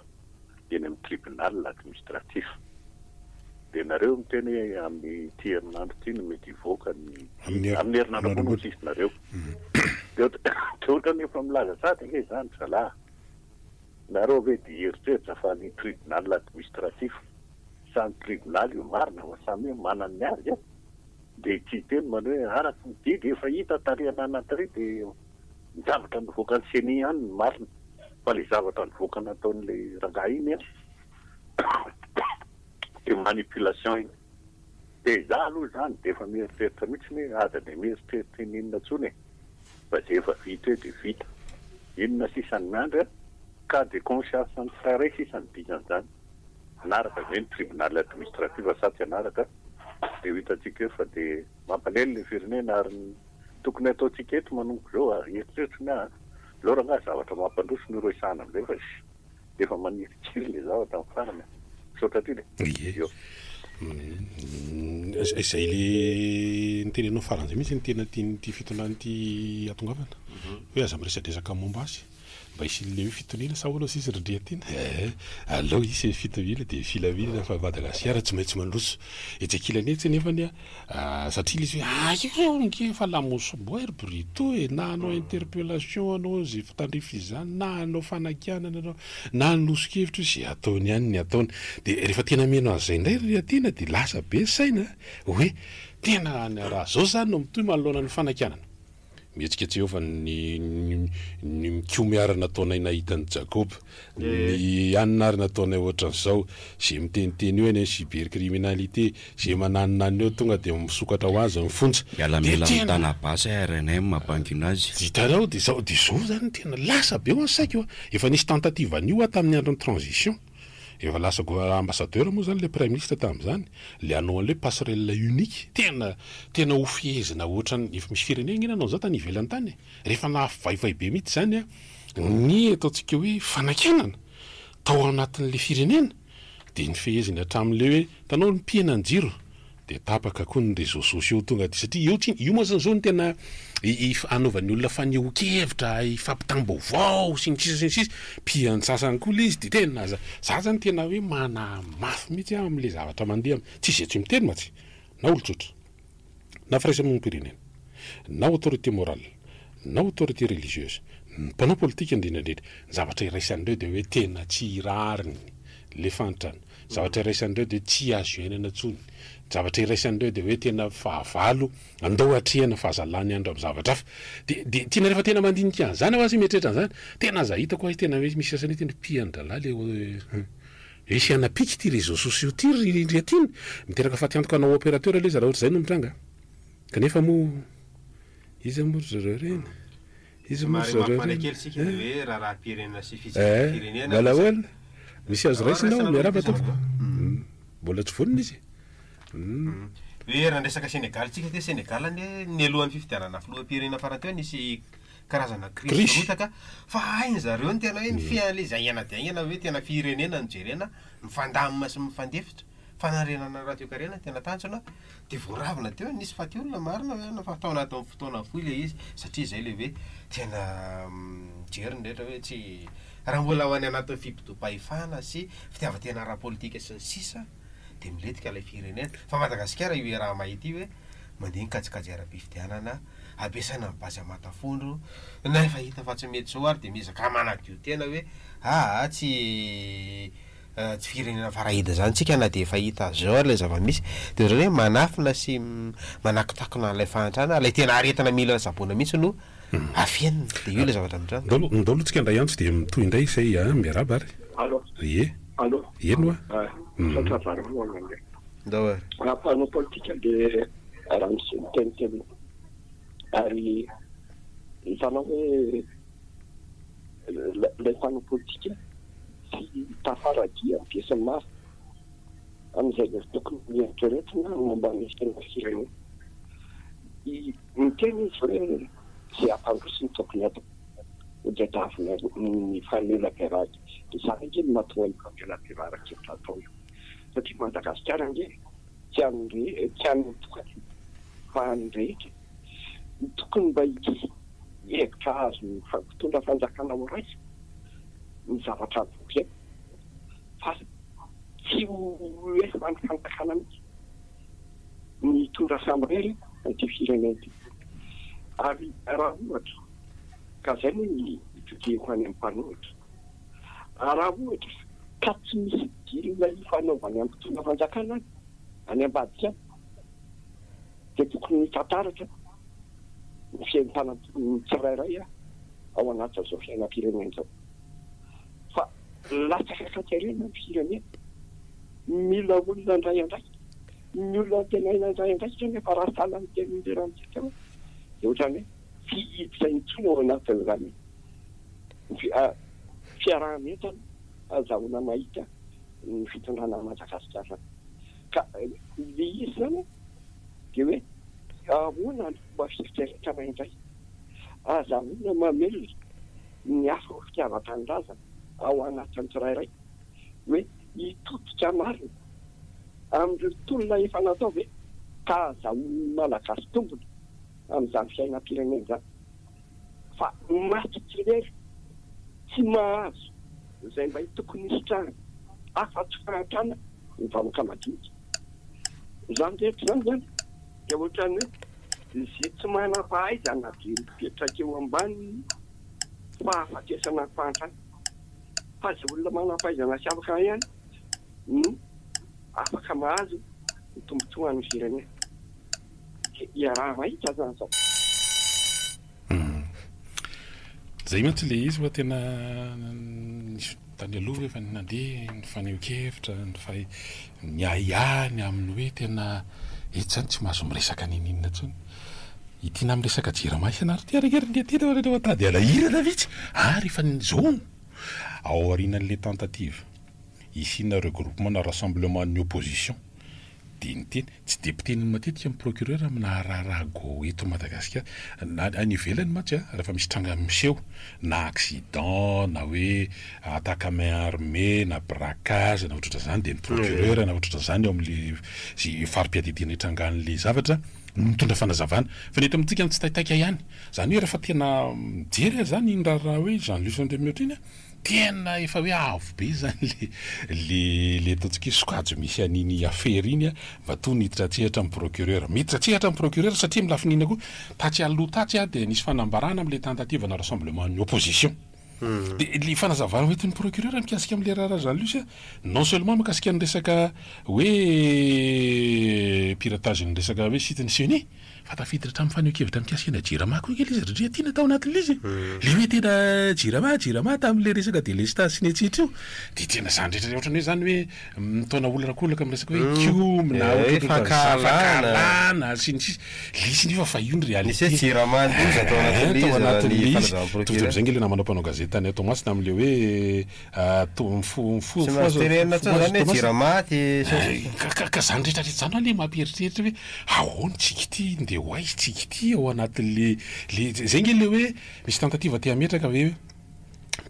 eny amin'ny tribunal administratif. Dia nareo miteny hoe amin'ity herinandro ity no mety hivoaka ny didy. Amin'ny herinandro ambony hoy izy nareo. Dia ohatran'ny efa milaza sahady ange izany ry zalahy. Nareo ve dia hieritreritra fa ny tribunal administratif samy tribunal io marina fa samy hoe manana ny azy e. Dia ity hiteny manao hoe araka ny didy efa hita tary ananana tary dia ny zavatra nivoakan'ny ceni ihany no marina. Fa le zavatra nivoaka nataon'le rangahy iny an de manipulation iny. De za aloha zany de efa mieritreritra mihitsy hoe aza de mieritreritra ininona tsony e. Fa ze efa vita eo de vita. Inona sisa no miandry an? Cas de conscience an'ny tsirairay sisa no dikan'izany. Hanaraka ve ny tribunal administratif sa tsy hanaraka? Dia ho hitantsika eo fa dia mampalahelo ilay firenena ary ny tokony hataontsika eto manomboka izao ary eritreritro ny ahy an! Aleo rangahy zavatra mampandroso no resahana amin'izay fa efa manirikiry ilay zavatra amin'ny farany an! Misaotra indrindra e! Ie. Izay le nitenenao farany izay mihitsy no tena tian'ity fitondrana ity hatongavana. Hoe aza miresadresaka momba azy. Mba hisian'ilay hoe fitoniana sa ahoana hozy izy ry Ndriatiana? Eh, aleo hisy ny fitoniana dia filaminana fa Madagasikara tsy maintsy mandroso. Etsy ankilany etsy anefany a, satria ilay izy hoe ah io ange efa lamosim-boay ry Brito e, na hanao interpellation anao izay tandrify izany, na hanao fanakianana anao, na hanoso-kevitra io, izay ataony ihany ny ataony. Dia rehefa tena mino an'izay indray ry Ndriatiana dia lasa be ny saina hoe tena raha izao izany no mitohy manoloana ny fanakianana. Mihetsika Jehovah ny ny mikomy ary nataonay nahita an'i Jakoba. Ny anona ary nataonay ohatran'izao. Ze miteniteny eo eny ny cybercriminalité, ze mananonanona eo tonga dia misokatra ho azy ny fonja. Miala Dia mila tena. mitana basy rnm mampangina azy. Hitanao dia zao dia zao zany tena lasa be hoa ny saiko a. Efa nisy tentative an'io hoa tamin'ny andron'ny transition. Efa lasa ambassadeur moa zany le praiminisitra tamin'izany, le hanao an'le passerelle unique, tena tena ho fehezina ohatran'ny efa misy firenena ange nanao an'izany tany ivelany tany e, rehefa nahavaivay be mihitsy zany an ny ataontsika hoe fanakianana tao anatin'le firenena de nifeheziny hatramin'le hoe hitanao ny mpihinan'ny jiro Dia tapaka koa ny réseaux sociaux tonga dia satria eo tsy io moa zany zao no tena anaovan'ny olona fanehoan-kevitra, ifampitam-baovao sy ny sisa sy ny sisa, mpiantsasany koa ilay izy dia tena za za zany tena hoe manahy mafy mihitsy aho amin'ilay zavatra mandeha am- tsisy izay tsy miteny mantsy na olon-tsotra na firaisamonim-pirenena na autorité morale na autorité religieuse, ny mpanao politika indrindra indrindra, ny zavatra iraisan'ireo dia hoe tena tsy rariny le fahantrana. Zavatra iraisan'ireo dia tsy azo iainana intsony. Zavatra iraisan'ireo dia hoe tena fahavalo, andao atrehina fa aza lany andro amin'ny zavatra hafa. Dia, dia tiana rehefa tena mandinika an'izany aho aza mieritreritra an'izany, tena aza hitako hoe tena hoe misy sasany hoe tena pihan-drahalahy le hoe hisy hanapiky ity réseaux sociaux ity ry Ndriatiana. Miteraka fatiantoka hanao opérateur ilay izy raha ohatra izay no mitranga. Kanefa moa iza moa ry zareo ireny? Iza moa ry Somary zareo mafana ireny? kely isika ny hoe raharaham-pirenena sy Eh, fitsaram-pirenena mbola fa ahoana? Misy azo raisina ao, miarahaba tompoko. Mbola tsy vonona izy. Hoe raha niresaka Sénégal tsika teo, Sénégal anie nialohan'ny fifidianana filoham-pirenena farany teo nisy karazana crise Crise. rotaka fa hainy zareo ny tena hoe nifehy an'ilay izy haingana dia haingana hoe tena firenena no jerena, mifandamina sy mifandefitra. Fanarenana ara-toekarena no tena tanjona dia voaravina teo, nisy faty olona marina ve fa tao anatin'ny fotoana fohy ilay izy satria izay ilay hoe tena mijery ny rehetra hoe tsy raha mbola ho any anatin'ny fibodoam-pahefana sy fitiavan-tena ara-politika sy ny sisa dia milentika ilay firenena. Fa Madagasikara io iaraha-mahita io hoe mandeha ny kajikajy ara-pifidianana, ampiasaina ny base aman-tafondro, na efa hita fa tsy mety izao ary dia miezaka manadio tena hoe aa tsy Tsy firenena farahida izany tsika na dia efa hita zao ary ilay zava-misy. Dia ohatran'ny hoe manafina sy manakotakona an'ilay fahantrana, ilay tena aretina mila tsaboina mihitsy no afenina. Dia io ilay zavatra mitranga. Ndao aloha, ndao aloha tsika handray antso dia mitohy indray izay a, miarahaba ary. Allo. Ie. Allo. Eny oa. Ah, misaotra varoa mandeha. Ndao ary. Raha mpanao politika dia raha misy miteniteny ary hitanao hoe ilay mpanao politika tsy tafara-dia be sy ny maro amin'izay tokony eritreretina momba ny fiainan'ny firenena. Miteny izy hoe izay hampandroso no tokony hatao, hotadiavina ny famelabelana. Izany ange no mahatonga an'io famelabelaran-kevitra atao io, satria Madagasikara ange tsy an'ny tsy an'ny tokana fa an'ny rehetra. Tokony mba hisy hevitra azon'ny mpitondra fanjakana horaisina ny zavatra avoaka eo fa tsy ho efan'ny fanjakana mihitsy ny hitondra samirery an'ity firenena ity. Ary raha ohatra ka izay moa ny itodihako any amin'ny mpanohitra, raha ohatra ka tsy misy deal ifanaovany amin'ny mpitondra fanjakana any, any ambadika any, dia tokony hitantaratra ny fientanan'ny tsirairay ao anatin'izao fiainam-pirenena izao. Fa latsaka an-katerena ny firenena. Mila olona handray andraikitra. Ny olona antenaina handray andraikitra nefa raha sahala ny tenin'i Ramose teo dia ohatran'ny hoe tsy hiditra intsony ao anatin'izany fiaraha-mientana azahoana mahita. ny fitondrana an'i Madagasikara. Ka le izy zany dia hoe ahoana ny fomba fieritreretana indray? Azahoana mamelona ny afo fitiavan-tanindrazana ao anatin'ny tsirairay hoe hitodika marina amin'ireo tolona efa natao ve ka azahoan'ny Malagasy tombony amin'izany fiainam-pirenena izany fa maty tsy irery tsy mahazo izay mba tokony hisitrahana afa-tsy fahantrana ny vahoaka madinika. Izany rehetra izany izany dia ohatran'ny hoe izay tsy manam-pahaizana dia mipetraka eo ambanin'ny fahafatesana ny fahantrana fa izay olona manam-pahaizana sy afaka ihany no afaka mahazo ny tombontsoan'ny firenena. Dia iaraha-mahita izany izao. Zay mantsy le izy fa tena nisy tany aloha efa nandeha ny fanehoan-kevitra, ny fahe- ny ahiahy ny amin'ny hoe tena eto zany tsy mahazo miresaka n'inon'inona intsony. Ity na miresaka jirama isan'andro ity ary ange ry ngiaty rehefa tady alahirana mihitsy ary efa zao ao aorianan'le tentative hisiana regroupement na rassemblement ny opposition dia niteny, tsy dia mpiteny matetika ny procureur amina raharaha go eto Madagasikara, na any ivelany mantsy a, rehefa misy tranga miseho na accident na hoe attaque à main armée na braquage na ohatrohatran'izany dia ny procureur na ohatrohatran'izany eo amin'le ze fari-piadidiana itrangan'le zavatra no mitondra fanazavana, fa ny eto amintsika ny tsitaitaika ihany, izany hoe rehefa tena mijery aza izany iny raharaha hoe Jean Luce Andriamihoatra iny a, Tena efa hoe avo be zany le le le ataontsika hoe sokajy misy an'iny afera iny a, matoa niditra an-tsehatra ny procureur. Miditra an-tsehatra ny procureur satria amin'ny lafiny inona koa, tatsy aloha tatsy a dia nisy fanambarana amin'ilay tentative na rassemblement ny opposition. Dia le fanazavana hoentin'ny procureur mikasika amin'ilay raharaha Jean Luce a, non seulement mikasika ny resaka hoe piratage ny resaka hoe site ny ceni, Fa tafiditra hatramin'ny fanehoan-kevitra mikasika ny Jirama koa ange ilay izy ry Ndriatiana tao anatin'ilay izy e! Ilay hoe tena Jirama, Jirama tamin'ilay resaka delestazy sy ny etsetra io. Dia tena izany rehetra rehetra ohatran'ny hoe izany hoe mitaona olona rakolaka amin'ny resaka hoe komy na ohatrohatran'izany, fankahalana sy ny sisa. Ilay izy nefa fa io ny réalité. Nisy hoe Jirama loza tao anatin'ilay izy Tao raha ny anatin'ilay izy. fanazavan'ny Mitovy procureur. amin'izay ange ilay namana mpanao gazety tany Toamasina amin'ilay hoe Tsy mahazo tenenina intsony zany hoe jirama ty sy ny sisa. Ka ka zany rehetra rehetra zany anie mampieritreritra hoe ahoana tsika ity, ndeha ho aiza tsika ity ao anatin'le le zay nge le hoe misy tentative te hametraka ve hoe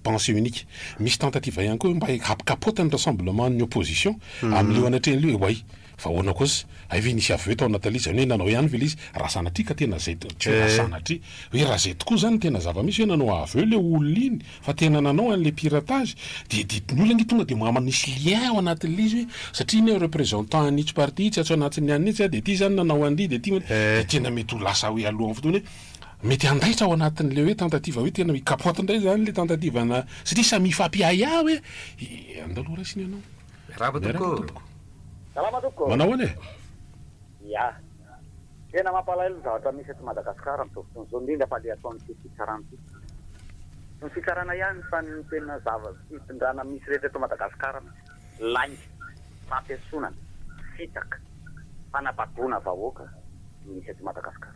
pensée unique, misy tentative ihany koa hoe mba hampikapoty ny rassemblement ny opposition amin'le eo anatrehan'le hoe oay fa ahoana kosa, hay ve nisy aveu tao anatin'le izy, zany hoe nanao ihany ve le izy, raha sanatria ka tena zay tsy hoe raha sanatria, hoe raha zay tokoa zany no tena zava-misy hoe nanao aveu le olona iny Fa tena nanao an'le piratage dia dia ny olona ange tonga dia mba manisy lien ao anatin'le izy hoe satria iny représentant an'itsy parti itsy atsy anatin'ny anona itsy dia ity zany nanao an'ity dia ity dia tena mety ho lasa hoe alohan'ny fotoana hoe mety handaitra ao anatin'le hoe tentative hoe tena hikapoty indray zany le tentative ana satria samy hifampiahiahy hoe andao aloha raisina ianao. Miarahaba Miarahaba tompoko. tompoko. Salama tompoko. Manao ahoana e? Ya. Tena mampalahelo ny zavatra misy eto Madagascar amin'izao fotoana izao, indrindra fa le ataon'ity fitsarana ity. Tsy ny fitsarana ihany fa ny tena zava fitondrana misy rehetra eto Madagascar mihitsy. Lainga, fampiesonana, fitaka, fanabadoana vahoaka no misy eto Madagascar.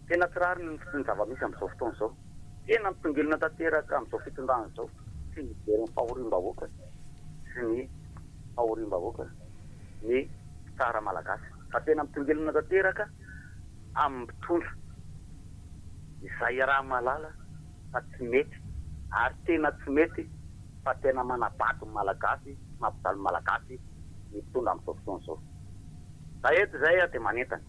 Tena tsy rariny ny zava-misy amin'izao fotoana izao. Tena mitongilana tanteraka amin'izao fitondrana izao, tsy mijery ny fahoriam-bahoaka sy ny fahoriam-bahoaka ny mpitsara malagasy fa tena mitongilana tanteraka amin'ny mpitondra izay iaraha-mahalala fa tsy mety ary tena tsy mety fa tena manabado ny malagasy sy mampijaly ny malagasy ny mpitondra amin'izao fotoana izao. Za eto izay aho dia manentana,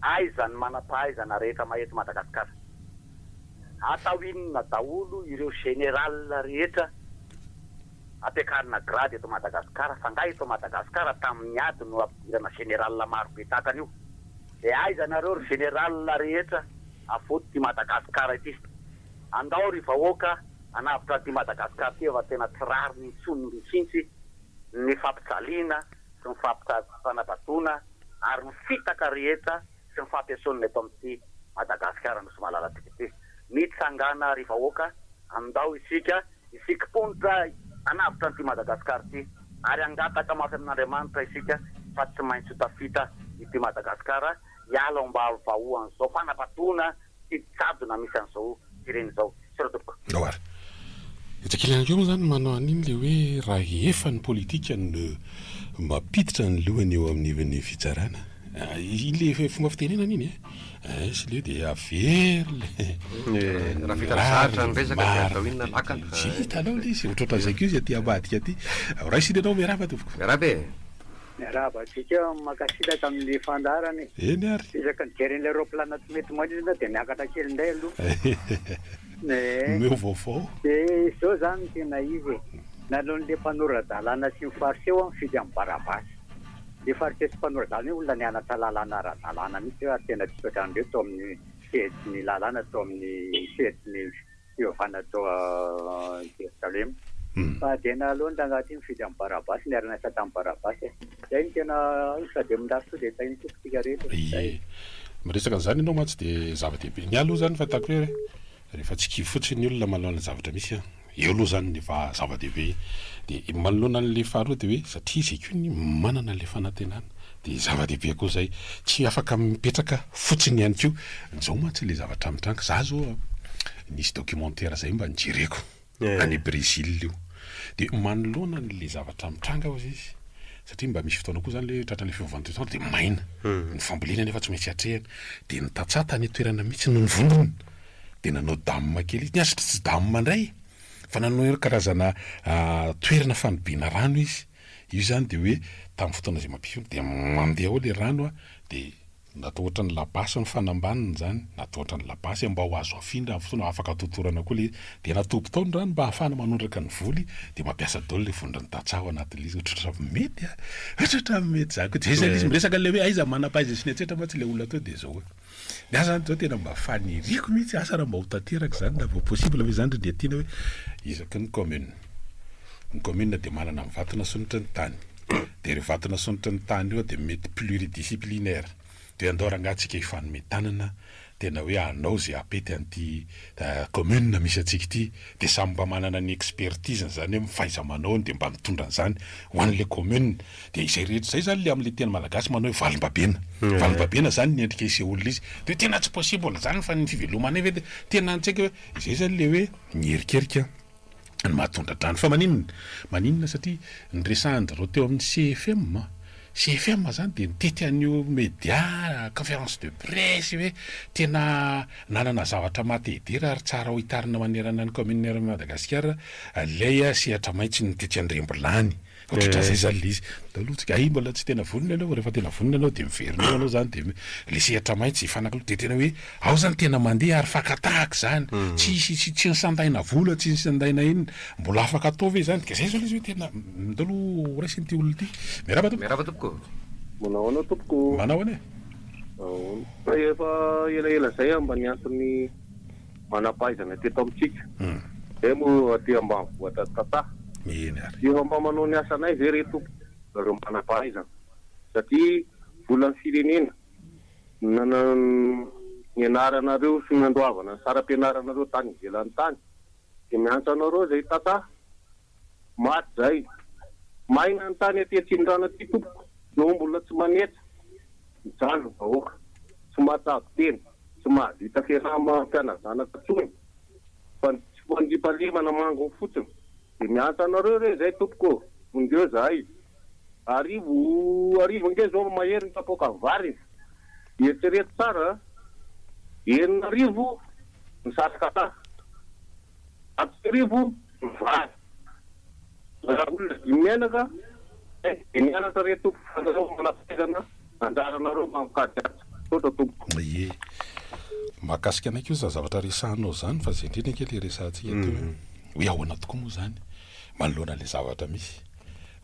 aiza ny manam-pahaizana rehetra maha eto Madagasikara? Atao inona daholo ireo général rehetra ampiakarina grade eto Madagascar fa nga eto Madagascar tamin'ny ady no ampidirana général maro be tahaka an'io? De aiza nareo ry général rehetra avoty ity Madagascar ity? Andao ry vahoaka hanavotra an'ity Madagascar ity fa tena tsy rariny intsony mihitsy ny fampijaliana sy ny fampifanabadoana ary ny fitaka rehetra sy ny fampiesonana eto amin'ity Madagasikara Nosy malalantsika ity. Mitsangàna ry vahoaka, andao isika hisikim-ponitra hanavotra an'ity Madagasikara ity ary hangataka mafy amin'Andriamanitra isika fa tsy maintsy ho tafita ity Madagasikara hiala ao ambavahoan'izao fanabadoana sy jadona misy an'izao firenena izao. Misaotra tompoko. Ndao ary. Etsy ankilany ihany koa moa izany manao an'iny ilay hoe raha efa ny politika no mampiditra ny lohany eo amin'ivon'ny fitsarana, iny ilay fomba fitenenana iny e, sy ilay hoe dia avery ilay Raha vita zatra ny resaka dia atao inona lakana. Tsy hitanao ilay izy, ohatrohatran'izay koa izy aty ambadika aty. Raisina ianao, miarahaba tompoko. Miarahaba e. Miarahaba antsika, mankasitraka amin'ny fandaharana e. Eny ary. Isaky ny jery an'ilay roaplanina tsy mety manidina dia miakatra kely indray aloha. Ee. Omeo vaovao. Dia izao izany no tena izy e. Naleon'ilay mpanora-dalàna sy ny fariseo aho nifidy an'i Barabasy. Ilay fariseo sy mpanora-dalàna io olona nianatra lalàna ara-dalàna mihitsy ary tena diso hatramin'ireo tao amin'ny sehatry ny lalàna tao amin'ny sehatry ny fivavahana tao Jerosalema. Fa dia naleony rangahy ity nifidy an'i Barabasy, niara-niasa tamin'i Barabasy e. Izay no tena sady mirary soa dia tahin'ny Tompo isika rehetra e. Izay. Ie. Miresaka an'izany ianao mantsy dia zava-dehibe. Ny ahy aloha izany fahitako hoe rehefa tsy kivy fotsiny ny olona manoloana ny zavatra misy an, eo aloha izany ny efa zava-dehibe. Dia manoloana an'ilay faharoa dia hoe satria izay koa ny manana an'ilay fanantenana dia zava-dehibe koa izay. Tsy afaka mipetraka fotsiny ihany koa. Izao mantsy ilay zavatra mitranga. Izaho izao nisy documentaire izay mba nojereko. Any Brésil io. Dia manoloana an'ilay zavatra mitranga hozy izy, satria mba misy fotoana koa izany ilay hoe tratran'ilay fiovan'ny toetr'andro dia maina, ny fambolena nefa tsy maintsy atrehina. Dia ny tantsaha tany an-toerana mihitsy no nivondrona, dia nanao dam kely izy, ny azy tsy dam indray fa nanao karazana toerana fanobiana rano izy. Io izany dia hoe tamin'ny fotoana izay mampisy dia mandeha ao ilay rano dia Natao ohatran'ny labasy ny fanambaniny izany, natao ohatran'ny labasy mba ho azo afindra amin'ny fotoana afaka totorana koa ilay izy, dia natoby tao ny rano mba ahafahana manondraka ny voly, dia mampiasa daholo ilay vondron'ny tantsaha ao anatin'ilay izy, ohatrohatran'ny mety a! Ohatrohatran'ny mety izany koa, zay izany izy miresaka an'ilay hoe aiza manam-pahaizana sy ny etsetra mantsy ilay olona teo dia izao hoe, ny ahy izany izao tena mba faniriako mihitsy, asa raha mba ho tanteraka izany na vao possible ve izany ry Ndriatiana hoe isaky ny commune, ny commune dia manana ny vato nasondrotry ny tany. Dia ireo vato nasondrotry ny tany ireo dia mety pluridisciplinaire. Dia andao rangaha tsika hifanome tanana tena hoe hanao izay hampety an'ity commune misy antsika ity. Dia samy mba manana ny expertise-ny izany hoe ny fahaiza-manaony dia mba mitondra an'izany ho an'ilay commune. Dia izay rehetra izay izany ilay amin'ilay teny malagasy manao hoe valimbabena. Valimbabena izany ny endrika isehoan'ilay izy. Dia hoe tena tsy possible izany fa ny fivelomanay ve dia tena tsy haiko hoe izay izany ilay hoe miherikerika. ny maha tondra-drano. Fa maninona? Maninona satria niresahan-dry zareo teo amin'ny CFM, CFM zany dia nitety an'io media, conférence de presse hoe tena nanana zavatra maha te hidera ary tsara ho hitarina manerana ny commune eran'i Madagasikara ilay sehatra maitso ny tetsy Andrembolany. Ohatrohatran'izay zany le izy. Daholo tsika, hay mbola tsy tena vonona ianao, rehefa tena vonona ianao dia miverina eo ianao zany dia le sehatra maitso hifanakalo dia tena hoe ao zany tena mandeha ary fakan-tahaka izany, tsisy tsy tsy nisandaina vola, tsy nisandaina inona, mbola afaka atao ve izany? Ka zay zao le izy hoe tena ndao aloha ho raisina ity olona ity. Miarahaba tompoko. Miarahaba tompoko. Manao ahoana tompoko? Manao ahoana e? Ahoana. Efa elaela zay aho mba niantso ny manam-pahaizana teto amintsika. Izay moa aty ambanivohitra tata. Eny ary. Efa mba manao ny asanay ve re tompoko nareo manam-pahaizana? Satria volan'ny firenena no nianaranareo sy nandoavana ny saram-pianaranareo tany ivelany tany. Dia miantso anareo izay tata. Maty zay. Maina ny tany aty Atsimondrano aty tompoko. No mbola tsy manetsa. Mijaly ny vahoaka. Tsy mahatsabo tena. Tsy mahavita fiaraha-mampiana-zanaka tsony. Fa ny tsy fandriampahalemana manginy fotsiny. Dia miantso anareo re zay tompoko ô. Vonjeo zahay. Arivo arivo ange zao mahery ny kapoakan'ny vary e. Eritrereto tsara a. 6000 ny sarak'ata. 1100 ny vary. Raha olona dimy mianaka dia mianatra re tompoko fa nareo manam-pahaizana anjaranareo mamokady azy. Misaotra tompoko. Ie. Mahakasika anay koa izany zavatra resahanao izany fa izay indrindra ange ilay resahantsika teo hoe hoe ahoana tokoa moa izany manoloana ilay zavatra misy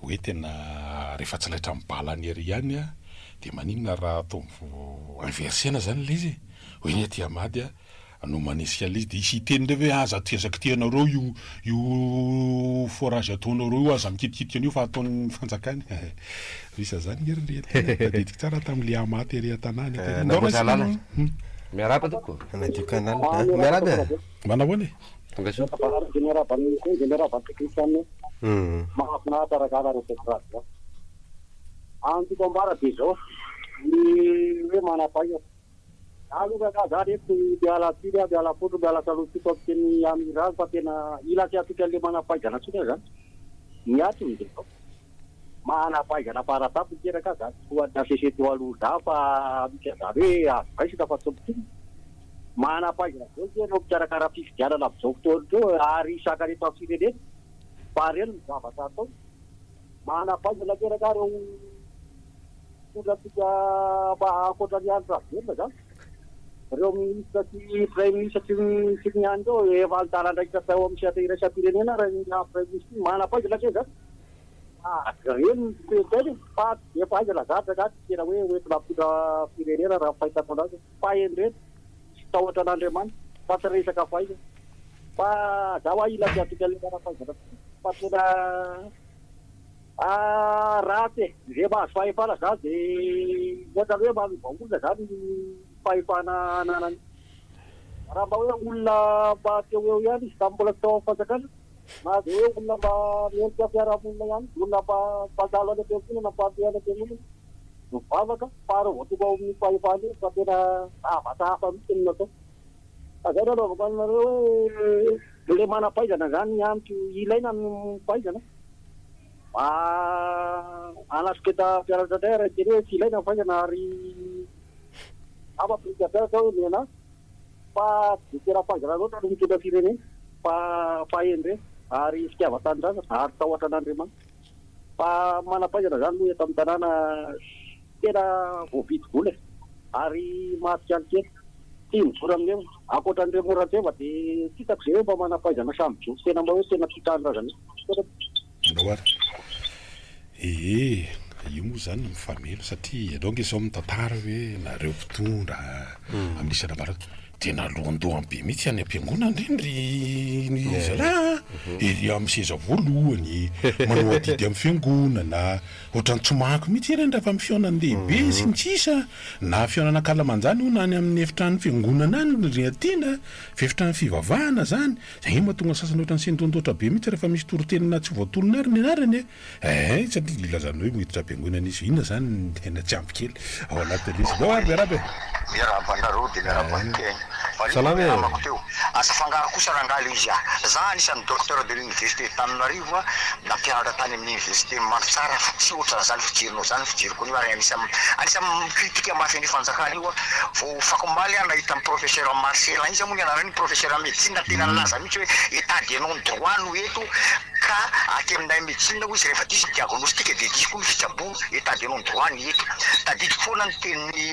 hoe tena rehefa tsy laitra amin'ny balany ery ihany dia maninona raha atao inversena izany ilay izy e? Hoe ny aty Amady no manesika an'ilay izy dia hisy hiteny indray ve aza aza kitihanareo io io forage ataonareo io aza mikitikitika an'io fa ataon'ny fanjakana Risa zany nge ry Riatina tadidiko tsara tamin'le hamaty ery an-tanàna eh, teny. Namboatra lalana. Miarahaba tompoko. Hanadio canal. Ah, miarahaba e. Manao ahoana e? Tonga soa. Dia miarahaba ny dia miarahaba ny teknisianina. Mahafinaritra araka ireo tetikady. Antoko ambara dia izao ny hoe manam-pahaizana. Za aloha kaka za reto miala tsiny aho miala fotro miala salotsiko am teny amiral fa tena ila tsy hatoky anle manampahaizana tsony aho zany. Ny ato ny de zao. Manampahaizana faratampony teraka aho zany tsy ho an'ny HCC teo aloha za fa misy an'zany hoe azo raisina fa tsy mitombina. Manampahaizana daholo ve ireo mpikarakara fifidianana amin'izao fotoana izao ary isakany eto amin'ny firenena fa reny ny zavatra atao. Manam-pahaizana teraka ireo mpitondra antsika mba ankoatra an'i Andry Rajoelina izany. Ireo minisitra sy praiminisitra sy ny sy ny any ireo efa nitana andraikitra tao amin'ny sehatra iraisam-pirenena ary ny maha praiminisitra iny manam-pahaizana ve izany? Ireny no toe-tsaina e! Fa tsy dia fahaizana zatra angaha tsy tena hoe hoentina hampitondra firenena raha ny fahitako anazy e! Fahendrena sy tahotra an'Andriamanitra fa tsy resaka fahaizana. Fa za hoa ila tsy hatoky an'ilay manam-pahaizana tokoa fa tena ratsy e! Izay mahazo fahefana zany dia ohatran'ny hoe manova olona zany ny fahefana ananany. Raha mba hoe olona mba teo ho eo ihany izy tamin'ny mbola tsy tao amin'ny fanjakana, na dia hoe olona mba mendrika fiarahamonina ihany, olona mba mpandalo any am-piangonana, mpandeha any am-piangonana, mivavaka, fa raha vao tonga ao amin'ny fahefana eo fa tena zavatra hafa mihitsy no natao. Fa zay no anaovako anareo hoe le manam-pahaizana zany ny amiko ilaina ny fahaizana mba hanasoketa mpianatra indray ary hiteny hoe tsy ilaina ny fahaizana ary angamba mpirika mpianatra hoe ny anah fa tsy dia tena fahaizana loatra no mitondra firenena fa fahendrena ary fitiavan-tanindrazana ary tahotra an'Andriamanitra fa manam-pahaizana zany aloha eto amin'ny tanàna Tena voavidy vola e! Ary mahatsikaritra kely. Tia mijoro amin'ny heviny. Ankoatra an'ireo Morantseva dia tsy hitako izay hoe mba manam-pahaizana samy mijoro tena mba hoe tena tia tanindrazana io. Anao ary. Ee, io moa izany mifameno satria ianao ange izao mitantara hoe nareo mpitondra amin'ny isan'ambaratonga. Tena lohandohany be mihitsy any am-piangonana ireny ry ny zalahy a! Ery amin'ny seza voalohany, manao adidy amin'ny fiangonana, ohatran'ny tsy mahako mihitsy ireny rehefa amin'ny fihaonan-dehibe sy ny sisa, na fihaonana ankalamanjana io na any amin'ny efitrano fiangonana any ry Tiana, efitrano fivavahana izany, izay mahatonga ny sasany ohatran'ny sentontotra be mihitsy rehefa misy toriteny na tsy voatonona ary ny anarany e! Eeh satria ilazana hoe miditra am-piangonana izy, inona izany ny tena tsy ampy kely ao anatin'ilay izy. Ndao ary miarahaba e! Miarahaba anareo dia miarahaba ny mpihaino. Valio Salama ny e! namako teo. Aza afangaro kosa rangahy ilay izy ah. Za anisan'ny docteur de l'université Antananarivo ah, nampianatra tany amin'ny université Mandritsara fa tsy ohatran'izany fijerinao izany ny fijeriko an'io ary anisan'ny anisan'ny mi-critique mafy an'io fanjakana io aho. Vao afakomaly aho nahita an'i professeur Marcellin, iza moa ny anaran'io professeur médecine tena nilaza mihitsy hoe état de non droit no eto Ka aty aminay médecine hoy izy rehefa diso ny diagnostic dia diso koa ny fitsaboana, état de non droit ny eto. Tadidiko foana ny tenin'ny